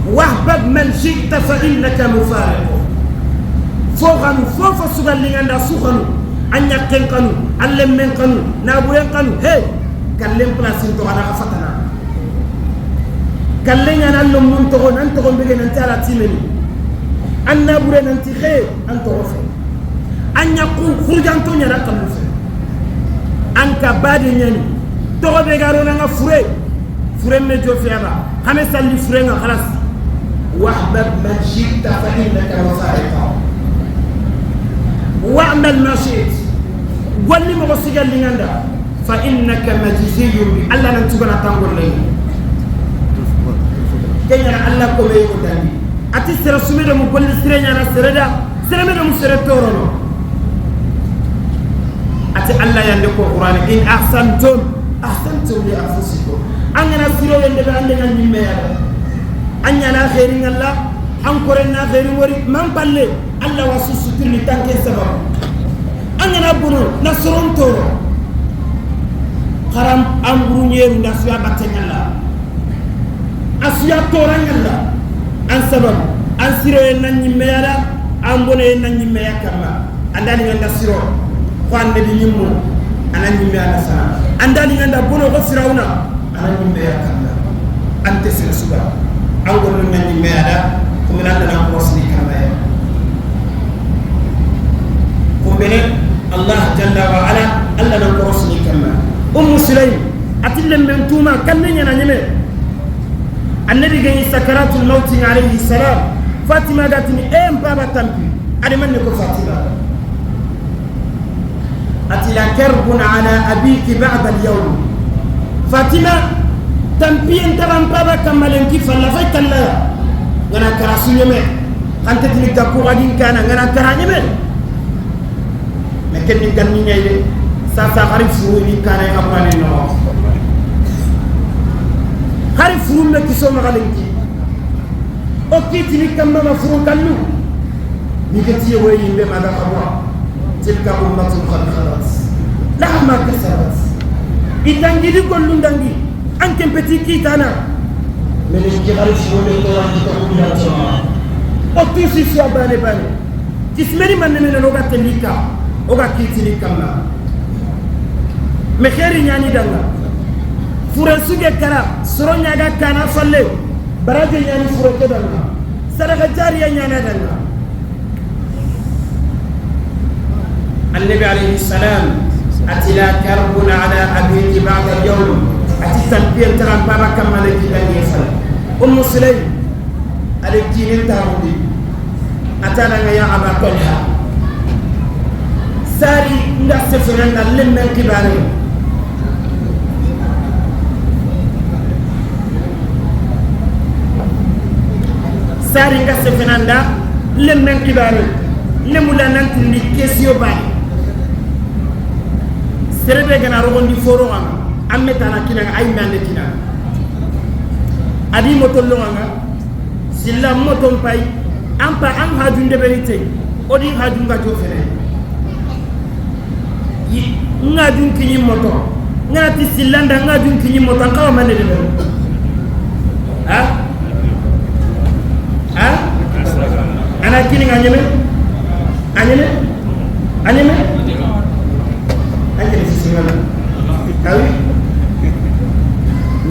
wahbab man shi'ta fa innaka mufariqu foxanu fofo sugal linganda suxanu a ñakken kanu a lemmen kanu naburen kanu he kallen place toxana xa fatana kalle ñana lommun toxo nan toxo mbege nanti ala timeni an nabure nanti xe an toxo fe a ñakku xurjanto ñana kallu fe an ka bade ñani toxo be garonanga fure fure me jofeaba xame salli furenga xalas واحبب من شئت فإنك مفارقه واعمل ما شئت واللي مغسيغا اللي عندها فإنك مجزي الله نتوغنا تانغور لي كينا الله كومي يوداني اتي سر سومي دو كل سيرنا نا سردا سرمي دو سر تورونو اتي الله يندكو القران ان احسنتم احسنتم لانفسكم اننا سيرو يندبه عندنا نيميا anyana khairin Allah ankore na khairin wori man balle Allah wasu suturni tanke sabab angana bunu na soron toro karam amburu nyeru nda suya batte Allah asuya toran Allah an sabab an siro en nan nyimmeyala an bone en nan nyimmeya kamma andali nganda siro ko ande di nyimmo anan nyimmeya na sa andali nganda bono ko firawna anan nyimmeya kamma ante sira suba angol nan nyimmeya ko mi nan na ko sini kamma ya ko bene Allah jalla wa ala alla nan ko sini kamma Ummu Sulaym atillem men tuma kanne nyana nyeme annabi gani sakaratul maut alayhi salam Fatima gatini e mpaba tampi ade man ko Fatima atila karbun ala abiki ba'da al-yawm Fatima tampi entara mpaba kamalenki falla fay talla ngana karasu nyeme ante tini gakku gadin kana ngana karanyeme me kenni ganni nyayde sa sa khari furu ni kana ya amane no khari furu me kiso magalenki o kitini kamma ma furu kallu ni ketiye way yimbe ma da xamwa tilka ummatun qad khalat laha ma kasabat itangi di gollu ndangi anke petit kitana mais les qui khari furu le to wanti ko bila to o tusi so bane bane kismeri man ne no ga telika o ga kitini kamma me kheri nyani danga furan suge kara soro nyaga kana falle baraje nyani furo ke danga sadaka jariya nyana danga النبي عليه السلام أتلا كرب على أبيك بعد اليوم أتي تنبيه ترى بابا كمالك دنيا فل أم سليم على تاودي أتانا يا أبا طلحة ساري نسفرنا لمن كبارين ساري نسفرنا لمن كبارين نمولا نانتي كيسيو باني serebe gana rogondi foro anga amme tana kina ay mande kina adi moto longa silla moto pay ampa am hajunde berite odi hajunga jofere yi ngajun kini moto ngati sillanda ngajun kini moto ankawa mande de ha ha ana kini nganyeme anyeme anyeme awi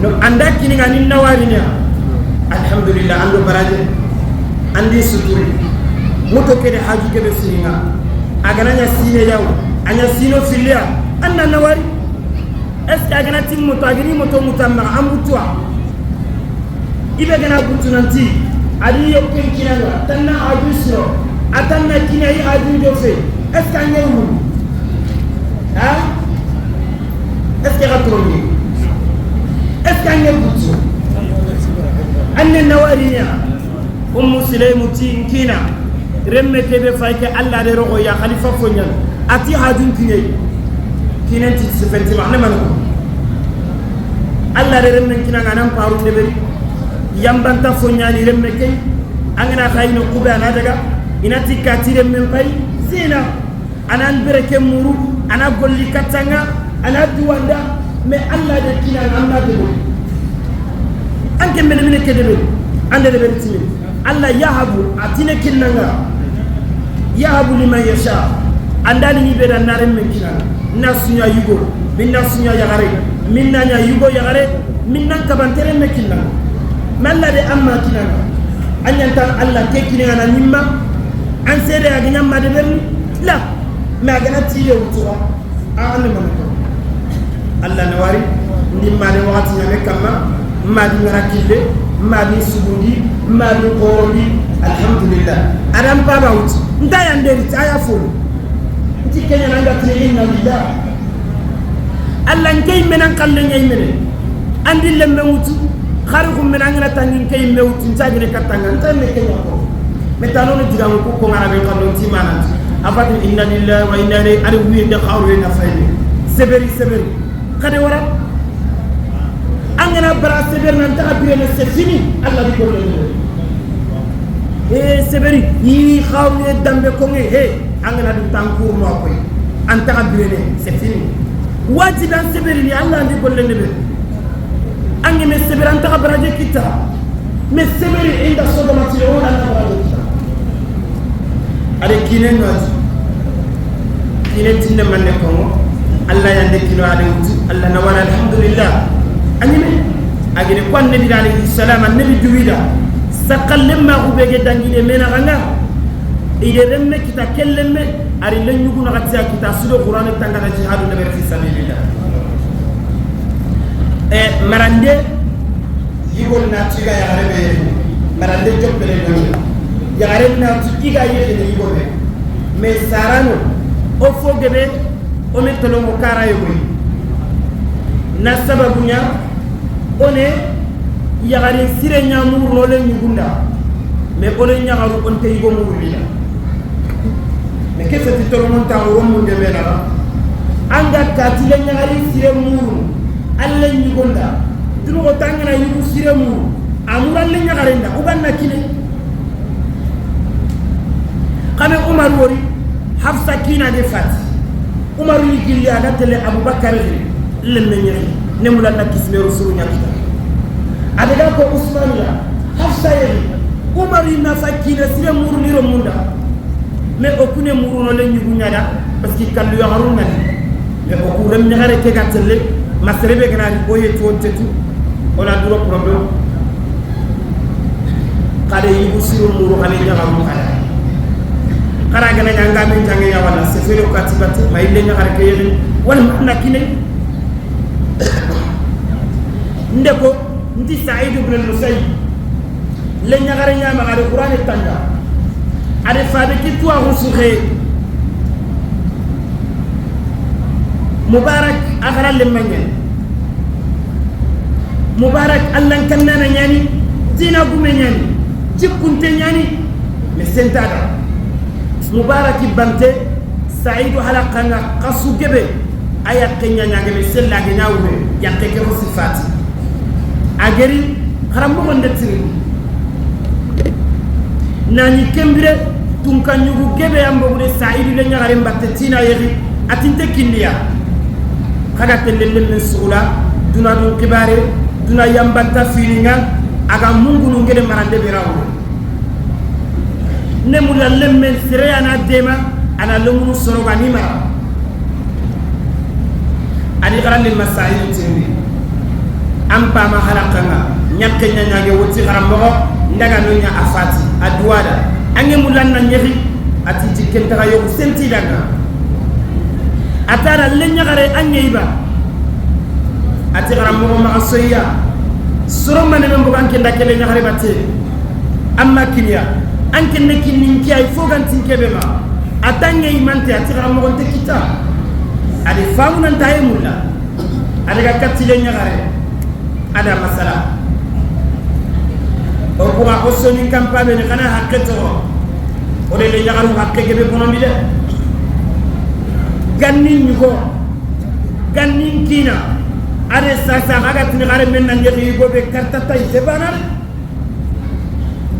no anda kini ngani nawarinya alhamdulillah ando baraje andi suturi moto kede haju kebe siringa agana nya sine yaw anya sino filia anna nawari est ce agana tim moto agini moto mutamma amutwa ibe gana butunanti adi yokken kinanga tanna haju siro atanna kini ay haju jofe est ce anya wu ha est-ce qu'il y a trop? Est-ce qu'il y a beaucoup? Anne nawarinya Ummu Sulaym tinkina remme kebe fayke Allah de rogo ya khalifa fonyan ati hajun kinye kinen ti sefenti ma ne manako Allah de remme kina ngana paru de beri yambanta fonyani remme kay angana khayno kuba na daga inati kati remme pay zina anan bereke muru ana golli katanga ana duwanda mais Allah de kina amma de anke mene mene kedebe ande de bertimi Allah yahabu atine kinanga yahabu liman yasha andani ni beda nare men kina nasunya yugo min nasunya yagare min nanya yugo yagare min nan kabantere men kinanga malla de amma kinanga anyanta Allah ke kinanga na nimma an sere aginya ma de berni la ma gana tiye wutura a anne manako Allah nawari ndimma de wakati nyame kamma madi ngarakille madi subundi madi qorondi alhamdulillah adam baba wuti ndaya nderi aya fulu nti kenya nanga tini inna lillah Allah nkay menan kalle ngay mene andi lemme wutu kharukum menan ngana tangin kay me wutu ntagine katanga ntane kenya ko metano ne digamu ko ko ngara be kallo ti mananti afati inna lillahi wa inna ilayhi ari wiinde khawru na fayni seberi seberi kade wara angana bara seberi nan ta birene c'est fini Allah di ko le eh seberi yi khawru dambe ko ngi he angana du tankour mo koy anta birene c'est fini wajiban seberi ni Allah di ko le nebe angi me seberi anta baraje kita me seberi inda sodoma ti on Allah baraje kita ale kinen noti kinen tinne manne kongo Allah yande kino ade wutu Allah na wala alhamdulillah anyime agine ko annabi alayhi salam annabi duwida saqallemma ubege dangine mena ganga ide remme kita kellemme ari lenyugu na gatsa kita sudo qur'an tangana jihadu nabi fi sabilillah e marande yigol na tiga ya rebe marande joppele ngi Yagare na tu iga yexine yigobe mais sarano o fo gebe o me tolongo kara yogoy na sababu nya one yagare sire nya murno le nyugunda mais one nyagaru on te yigo murila mais ke feti tolongo ta woro munde mena anga katile nyagare sire muru alle nyugunda dunugo tangana yigu sire muru amura le nyagare nda ubanna kine kame Umar wori Hafsa kina de fati Umar ni gilli aga tele Abubakar le menyeri ne mula na kisme rusulu nyakita adaga ko Usman ya Hafsa yeri Umar na fakina sire muru ni romunda mais okune muru no le nyugu nyada parce que kallu ya haruna mais oku rem nyagare ke gatelle maserebe gana ni boye to tetu ona duro problème kade yigu sire muru khale nyagaru khale kara gana nyanga men jange ya wala sefere ko katibate may le nyagare ke yeli wala na kine ndeko nti Sa'id ibn al-Musayyib le nyagare nyama ale Qur'an tanga ade fabe ki tuwa rusuxe Mubarak akhara le manya Mubarak Allah kannana nyani dina gume nyani jikkunte nyani me sentada Mubarak bante Sa'id halaqanga qasu gebe aya kenya nyage me sella ge nyawre yakke ke sifati ageri xaram mo ndetiri nani kembire tunka nyugu gebe ambo de Sa'id le nyaare mbatte tina yeri atinte kinniya kaga telelle men suula duna dun kibare duna yambanta filinga aga mungunu ngede marande berawo ne mula lemmen sere ana dema ana lomunu soroga ni mara ani garan masail tindi ampa ma halaqanga nyakke nyaage woti garam mo ndaga no nya afati aduada ange mulan na nyehi ati jikken taga yoku senti daga atara le nyagare ange iba ati garam mo ma soya soro mane men bugan kenda kele nyagare batte amma kinya anke ne kinnin ki ay fogan tinkebe ma atange imante ati garam mo te kita ade famu nan taye mulla ade ga katile nyagare ada masala o kuma o soni kampabe ni kana hakketo o de le nyagaru hakke gebe bonondi de gannin nyugo gannin kina ade sasa aga tin gare men nan yegi go be karta tay se banar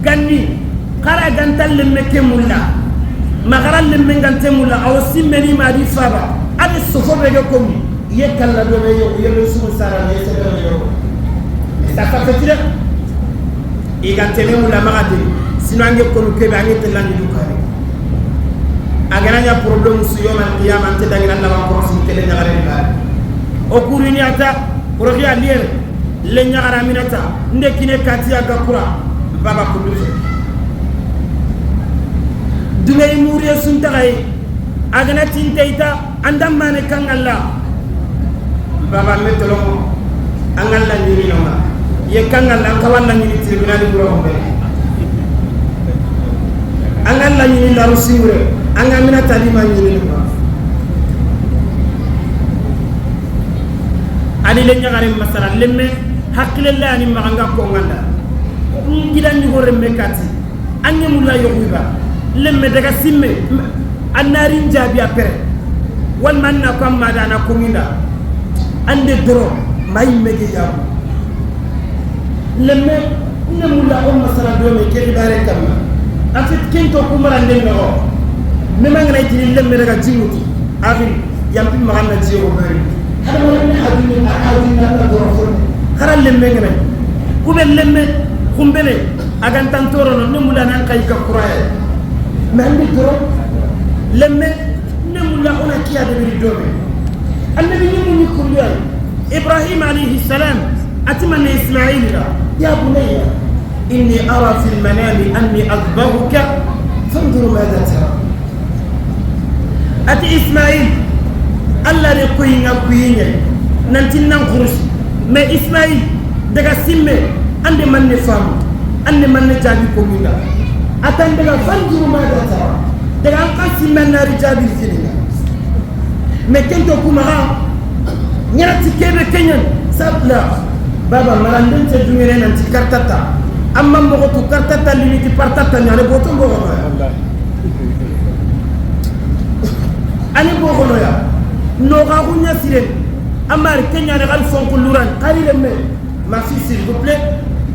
ganni kara gantal le mekke mulla magara le men gante mulla aw simmeni mari faba ade sofo be go komi ye kala do be yo ye be su sara ne se be yo sa fa fetire e gante me mulla magade sino ange konu kebe ange telani dukare agana nya problème su yoma qiyama ante dangira la ko su tele nyagare ni ba o kurini ata rokhia lier le nyagara minata ndekine katia gakura baba kudufe dunay muriya suntaay agana tinteita andam mane kangalla baba metolo angalla nyini noma ye kangalla kawalla nyini tribunal buro be angalla nyini la rusiure angamina talima nyini noma ani le nyagare masala lemme hakkile la ani maganga ko nganda ngida nyugo remme kati ange mulla yoguba lemme daga simme annari njabi apere wal manna ko amma dana ko nginda ande doro may mege yabu lemme ne mulla o masala do me ke bare kamma en fait kento ko marande no me mangana itini lemme daga jinguti afin yampi magana jiyo bari hada wala ni hadini hadini na doro fo haral lemme ngana ku be lemme kumbele agan tantoro no ne mulla nan kay ka quraya mais andi doro lemme ne mulla ona kiya de biri dobe annabi ni mu kullu ay ibrahim alayhi salam atmanna isma'il ya bunayya inni ara fi al-manami anni adbahuka fanzur madha tara ati isma'il alla de koyinga kuyinga nanti nan khurus mais isma'il daga simme ande manne famu ande manne jabi ko minda Atan daga fanjuru ma da tara daga an kasi man nari jaabi filinga mais kento kuma ñarati kebe kenyan sabla baba maranden te dungene nanti kartata amma mogo tu kartata limiti partata ñane boto mbogo no ani bogo no ya no ga gunya siren amar kenya ne gal fonko luran qari le me ma fille s'il vous plaît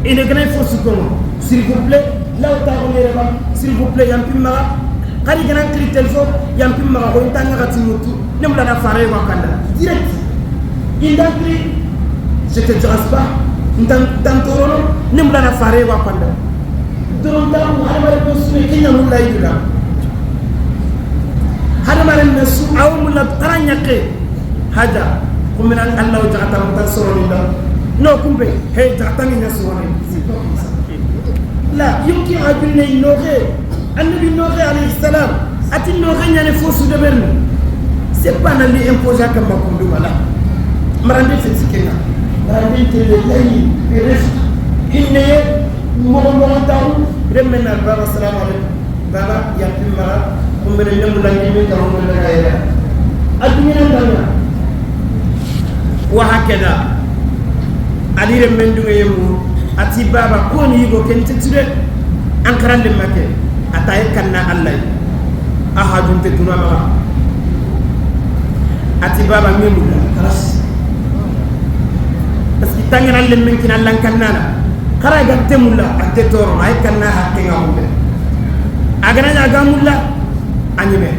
ine gana fo sukono s'il vous plaît law ta ba s'il vous plaît yam pimma qari gana kri téléphone yam pimma ko intanga ga timutu nem la na fare ko kanda direct indakri je te dirai pas ntantorono nem la na fare ko kanda doron ta mu hadamare ko sume kenya mu lay dula hadamare ne su aw mu la taranyake haja kumina Allah ta'ala tan soro ni no kumbe hey ta'ala ni soro ni la yumkin ajunne noxe annabi noxe alayhi salam ati noxe ñane fo su de berni c'est pas na li imposer kam makum dum la marande fe sikenga marande te le lay bi rif inne mo mo taw remena baba assalamu alaykum baba ya pimma kumbe ne mu la ni ka mo la kayra adunya ndanga wa hakada ali remmen dunge yemu ati baba ko ni yigo ken tetire an karande make ataye kanna Allah ahadun te duna ma ati baba memu khalas parce que tangana le men kina lan kannana kharaga temulla ate toro ay kanna hakke ngambe agana nya gamulla anyime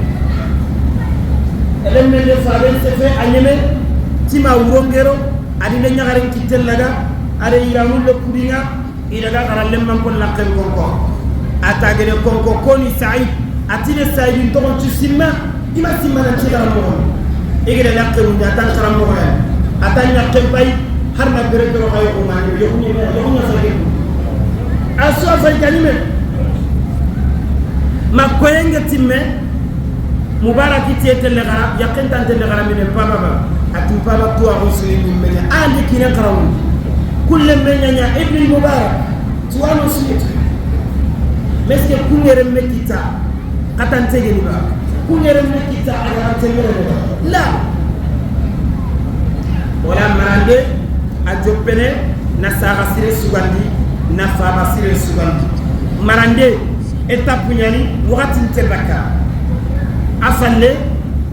elemme le faben sefe anyime tima wurongero adi le nyagaren kitellaga ada iramul le kudinga iraga karalle man ko lakken konko atagere konko koni said atine said to kon simma ima simma na ci garam mo igere lakken ni atan karam mo ya atan yakken bay har na bere bere xayo ko ma ni yoxu ni yoxu na sa ke aso fa kalime ma koyenga timme mubarak ti le gara yakken tan le gara mi ne papa ba atum papa to a usuli ni menya andi kina karawu kulle menya nya ibn mubarak tuano sunnatu meske kungere mekita katan tegeni ba kungere mekita aga tegere ba la wala marande a joppene na saga sire sugandi na faba sire sugandi marande étape ñani wakati tebaka afalle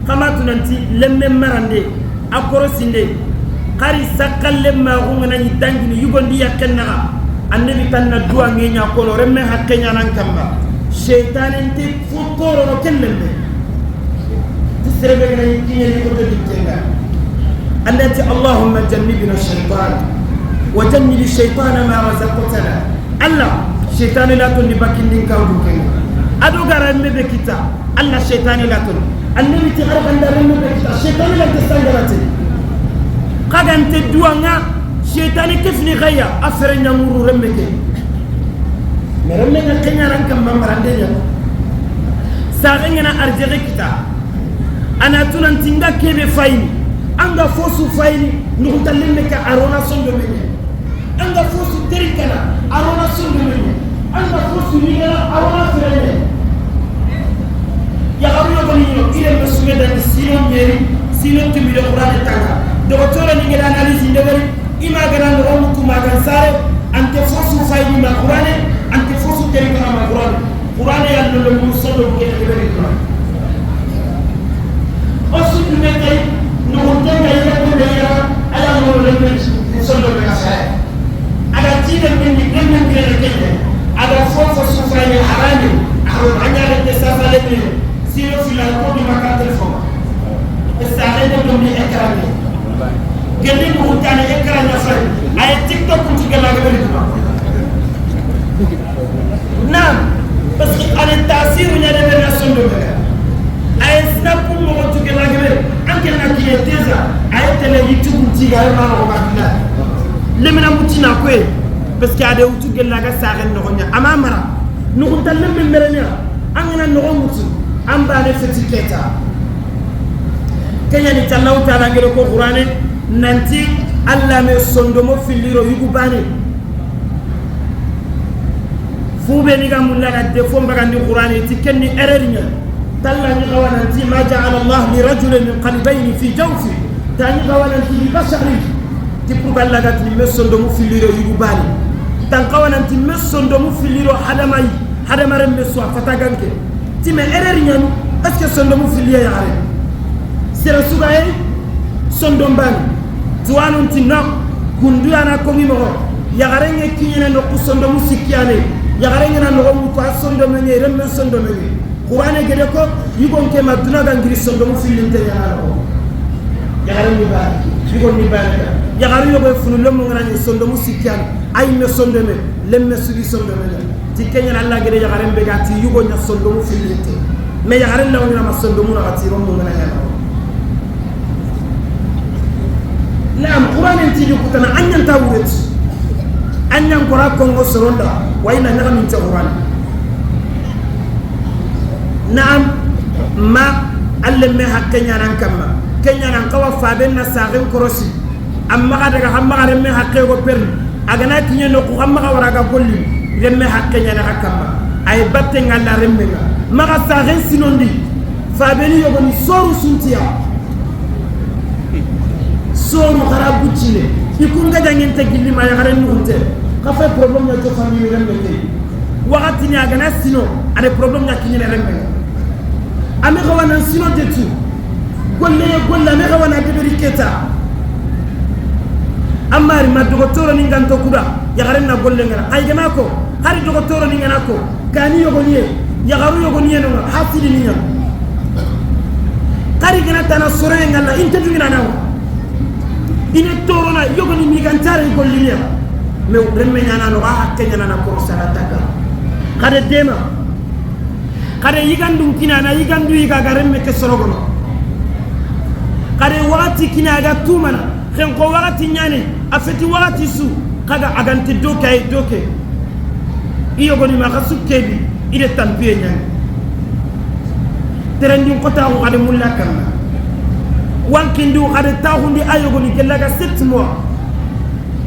kama tunanti lemme marande akoro sinde qari sakalle ma ngana ni dangini yugondi yakkenna annabi tan na duwa ngenya kono remme hakkenya nan kamba shaytan ente futoro no kellembe tisrebe ngana ni kinya ni ko to dikkenga allati allahumma jannibna ash-shaytan wa jannib ash-shaytana ma razaqtana alla shaytan la tun bakindin kan bukenga ado garan me bekita alla shaytan la tun annabi ti arban da remme bekita shaytan la tasangarate kagante duwanga shaytan kifni gaya afere nyamuru remme ke meremme na kenya ran kam marande nya sa ngana arjere kita ana tunan tinga kebe fayni anga fosu fayni nugutalemme ka arona sondo menye anga fosu terikana arona sondo menye anga fosu nigana arona frene ya garu yogoni yo ile mesume da sino meri sino timide qur'an tanga docteur ni ngela analyse ndeberi ima gana no mutu magan sare ante fosu fayni ma qur'an ante fosu terikana ma qur'an qur'an ya lo mu sondo ke deberi qur'an osu dumete nugutenga yekko ya ala no lemme sondo be sare aga tine men ni men ngere kende aga fofo sufani harami aro anyale te safale ni sino filan ko ni maka telefon e sare de dum ni ekran ni gende nugutane ekran na fay ay tiktok ku ci gala gabari duma nam parce que ala tasir nya de na sondo be ay snap mo ko ci gala gabari anke na ki teza ay tele youtube ci ga ma ko bakina lemina mutina koy parce que ade wutu gella ga saxen no nya amamara no ko tan lemme merenya angana no mutu amba ne feti keta kenya ni tallahu taala ngelo ko qur'ane nanti alla me sondomo filiro yugubane Fube ni ga mulla ga defo mbagandi Qur'ani ti kenni erreur nya talla ni gawananti ma ja'ala Allah li rajulin min qalbayni fi jawfi tani gawananti li bashari ti pour Allah ga ti mesondo mu filiro yugu bani tan gawananti mesondo mu filiro hadamai hadamare meso afataganke ti me erreur nya est-ce que sondo mu filiya ya are sera sugaye sondo mbani tuwanun ti no kundu ana kongi mo yagarenge kinyene no kusondo mu sikyane yagarenge na no mu ko sondo menye remme sondo menye Qur'ane gede ko yugon ke maduna gangiri sondo mu filinte ya no yagarenge ba yugon ni ba yagaru yogo funu lomo ngana sondo mu sikyane ay me sondo me lemme subi sondo me ti kenya Allah gede yagarembe gati yugo nya sondo mu filinte me yagaren la wona ma sondo mu na gati rommo ngana ya naam Qur'an ti dukutana anyan tawret anyan qura kongo soronda wayna nyaga min ta Qur'an naam ma alle me hakkenya nan kamma kenya nan kawa faben na sagen korosi amma ga daga hamma ga remme hakke go per agana tinye no ko hamma ga wara ga golli remme hakkenya na kamma ay batte ngalla remme ga maga sagen sinondi fabeni yogoni soru suntiya soru xara buccine ikunga jangente gilli ma yagaren nugunte ka fay problème ya to famille remme te wakati ni agana sino ade problème ya kinyene remme ame xawana sino te tu golle golle ame xawana deberi keta amari ma dogotoro ni nganto kuda yagaren na golle ngana ay gana ko hari dogotoro ni ngana ko kani yogoniye yagaru yogoniye no hasidi ni nya kari gana tana sore ngana inte dungina nawo ine torona yogoni mi gantare gollinia me remme nyana no ha kenya na ko sara taka kade dema kade yigandum kina na yigandu yiga garemme ke sorogono kade wakati kina ga tumana xen ko wakati nyane afeti wakati su kaga agante doke ay doke iyogoni ma khasukkebi ide tampiye nyane terendin kota ko kade mulla kamma wankindu kade taxundi ayogoni gelaga 7 mois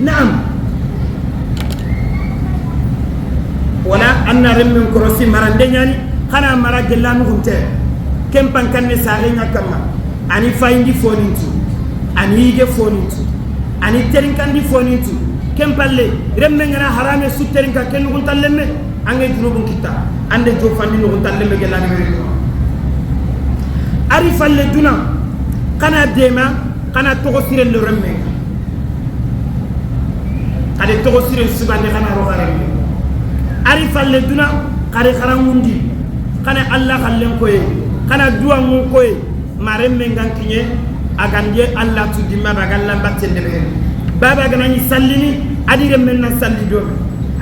naam wala anna remmen korosi marande ñani xana mara gella nuxunte ken pankanne saxeña kamma ani fayindi fonintu ani yige fonintu ani terinkandi fonintu ken palle remme ngana harame su terinka ken nuxunta lemme ange junubun kitta ande jofandi nuxunta lemme gella ni ari falle duna kana dema kana togo siren lo remme kade togo siren sugande kana ro remme ari falle duna kare kharangundi kana Allah khallen koye kana duwa ngun koye maremme ngan kinye aganje Allah tu dimma bagalla batte ndebe baba gana ni sallini adi remme na salli do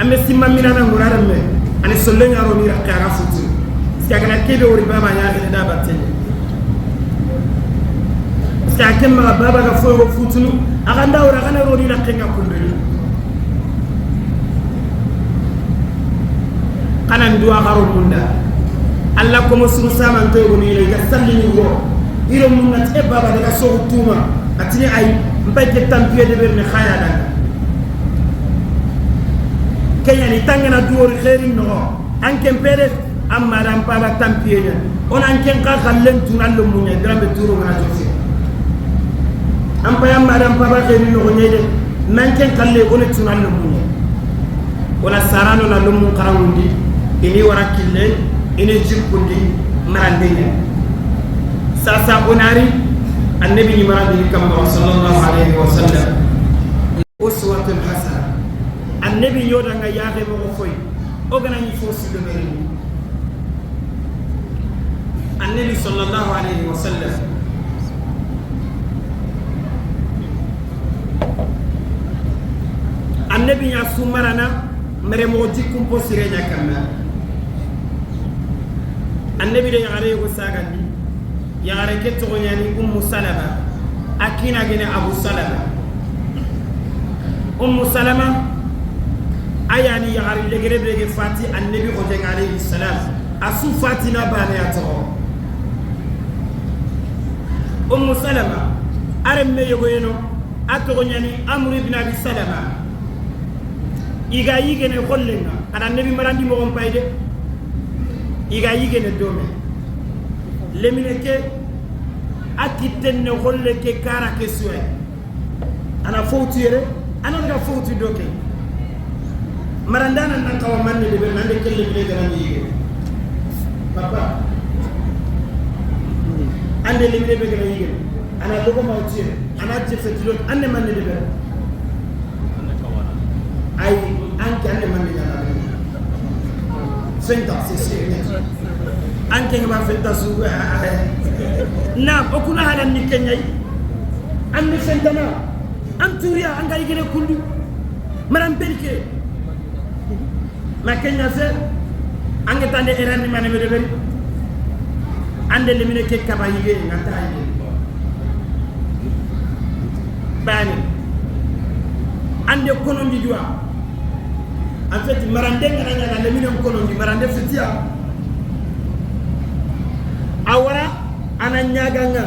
ame simma mina na ngura remme ani solle ngaro ni rakara futu siagana kebe wori baba nya da batte sakem ma baba ga foyo futunu aganda ora kana roni la kenga kumbeli kana nduwa garo munda alla ko mo suru sama to go ni ga sallini go iro munna te baba daga so tuma atini ay mbay tampiye de berne khaya dan kenya ni tangana duor khairin no anken pere amma ram baba tampiye nya on anken ka khallen tunallo munya drambe turu ngana jofi am payam madam papa ke ni no nyede nanken kalle on tunallo munya wala sarano na lumu karawundi ini wara kille ini jikundi marande nya sasa onari annabi ni marande kam sallallahu alaihi wasallam uswatun hasana annabi yoda nga yaxe mo ko foy o gana ni fosi do meri annabi sallallahu alaihi wasallam annabi nya sumarana mere mo jikkum posire nya kamma annabi de yare ko sagandi yare ke to nyani ummu salama akina gene abu salama ummu salama ayani yare legere bege fati annabi ko jeng alayhi salam asu fatina bane ato ummu salama aremme yogoyeno ato nyani amru ibn abi salama iga yigene gollenga Ada nabi marandi mo pay de iga yigene dome lemine ke akitten ne golle ke kara ke suwe ana fawtu yere ana ga fawtu doke marandana nan kawa manne de be nande kelle bi gana yige papa ande lemine be gana yige ana dogo mawti ana jefeti dok ande manne de be ay anke ande manne nyana be fenta c'est sûr anke ngama fenta su na okuna halan ni kenyai ande fenta na anturia anga yigene kundu maram belke ma kenya se ange tande erani mane be beri ande lemine ke kaba yige ngata yige bani ande konondi duwa en fait marande ngana ngana lemine konondi marande fitia awara ana nyaga nga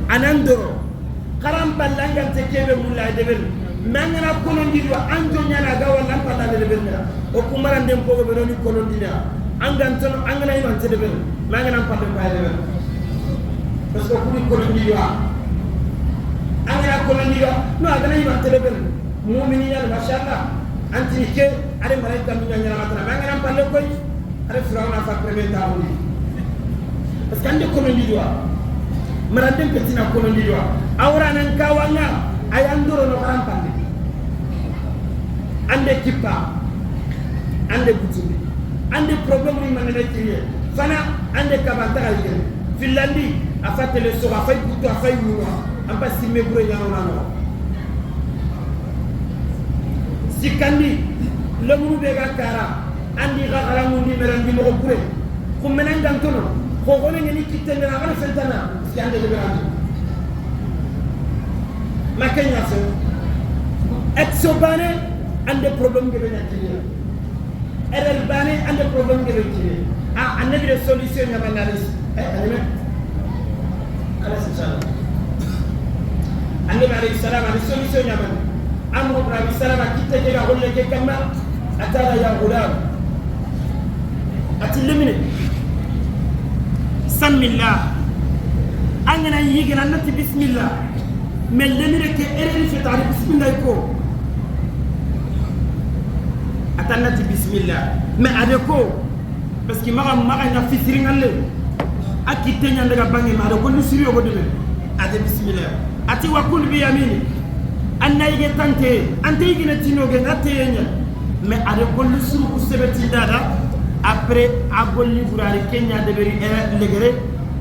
anandoro karam balanga te kebe mulla debel mangana konondi duwa anjo nyana ga wala pata debel na o kumarande mpogo be noni konondi na angan tono angana ino ante debel mangana pata pa debel parce que kuri konondi duwa angana konondi duwa no agana ino ante debel mu'mini ya mashallah anti ke are malaika mi nyana matana mangana palle koy are firawna fa premier taawuni parce que ande konondi duwa marande petina konondi duwa awra nan kawanga ay andoro no karam pande ande kippa ande butumi ande problème ni manene tiye fana ande kabanta ay finlandi afatele so afay butu afay muwa am pa simme bure nyano nano sikandi lomuru be ga kara andi ga garamundi merandi mo bure ko menen gantono ko gone ngeni kitende na gana fentana si ande de berandi makenya se exobane ande problème ge be nyakini erreur bane ande problème ge be kini ah annabi de solution nyama nalis eh anime alayhi salam annabi alayhi salam ande solution nyama amru ibn abi salama kitte ke ga golle ke kamma atala ya gulam atilimine samillah angana yigina nati bismillah mais lemire ke erreur fi taari bismillah ko atanati bismillah mais adeko parce que maga maga na fisiri ngalle akite nyanda ga bangi ma adeko ni siri yogo debe ade bismillah ati wa kul bi yamini anna yige tante ante yige tino ge ngate yenya mais adeko ni suru ku sebeti dada après agolli burari kenya deberi legere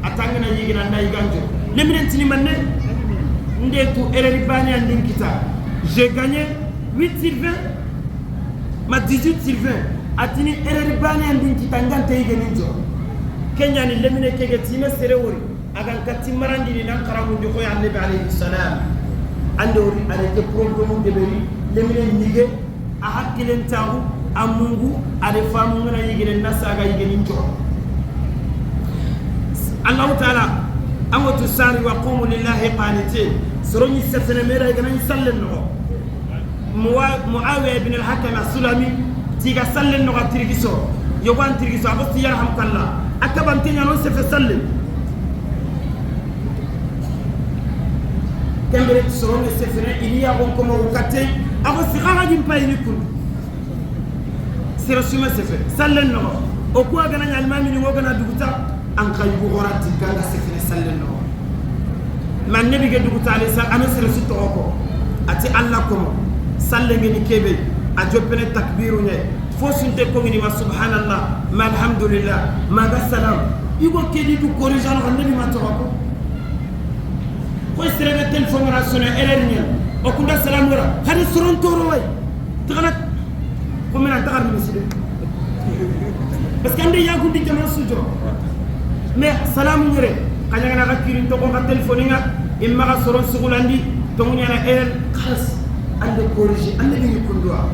atangana yige na ndayi ganjo lemire tini manne ndetu erreur bani andin kita j'ai gagné 8 sur 20 ma 18 sur 20 atini erreur bani andin kita ngante yige ninjo kenya ni lemine kege time sere wori agan kati marandi ni nan karamu ndi koy annabi alayhi salam ande wori arete problème de beri lemine nige a hakkilen tagu amungu ade famu ngana yige nasaga yige ninjo Allah ta'ala amatu sari wa qumu lillahi qanitin soroni sefene mera gana sallen no Muawiya ibn al-Hakam as-Sulami tiga sallen no tirgiso yoban tirgiso abosti yarhamkallah akaban tinya non sefe sallen kembere soroni sefene iliya gon ko mo kate abosti khara jim payni kun sira suma sefe sallen no o ko gana almami ni wogana duguta an kaybu gorati ganga sefene sallen no man nabi ga duguta alayhi salam ana sira su toko ati alla ko salle ngeni kebe a joppene takbiru nye fo sunte ko ngini ma subhanallah ma alhamdulillah ma ga salam igo kedi du corrigeant nabi ma toko ko sira ga téléphone ra sonné erreur ni o kunda salam wara hadi soron toro way tagana ko mena tagar ni miside parce que ande yagundi jama sujo mais salam ngere kanya na ga kirin to ko ga téléphone nga imma ga soron sugulandi to ngunya na erreur khalas ande corriger ande ni kundwa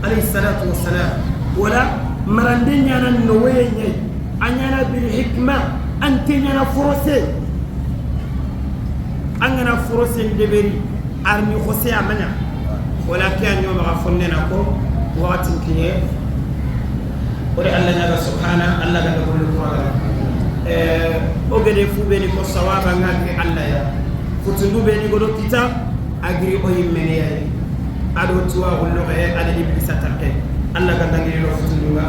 alayhi salatu wassalam wala marande nyana no waye nyai anyana bil hikma ante nyana forcé angana forcé ndeberi armi khose amanya wala ke anyo ma fonne na ko Wakati kiye ore Allah ñaga subhana Allah ganda golli kuraga o gede fu ɓeni ko sawaba ngagiri Allah ya futundu ɓeni goɗo kita agiri o yimmene yayi aɗo tuwa hulloxe aɗa iblisa takke Allah gandangiri ɗo futundunga.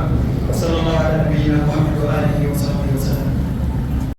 Wa sallallahu ala nabiyina Muhammad wa alihi wa sahbihi wa sallam.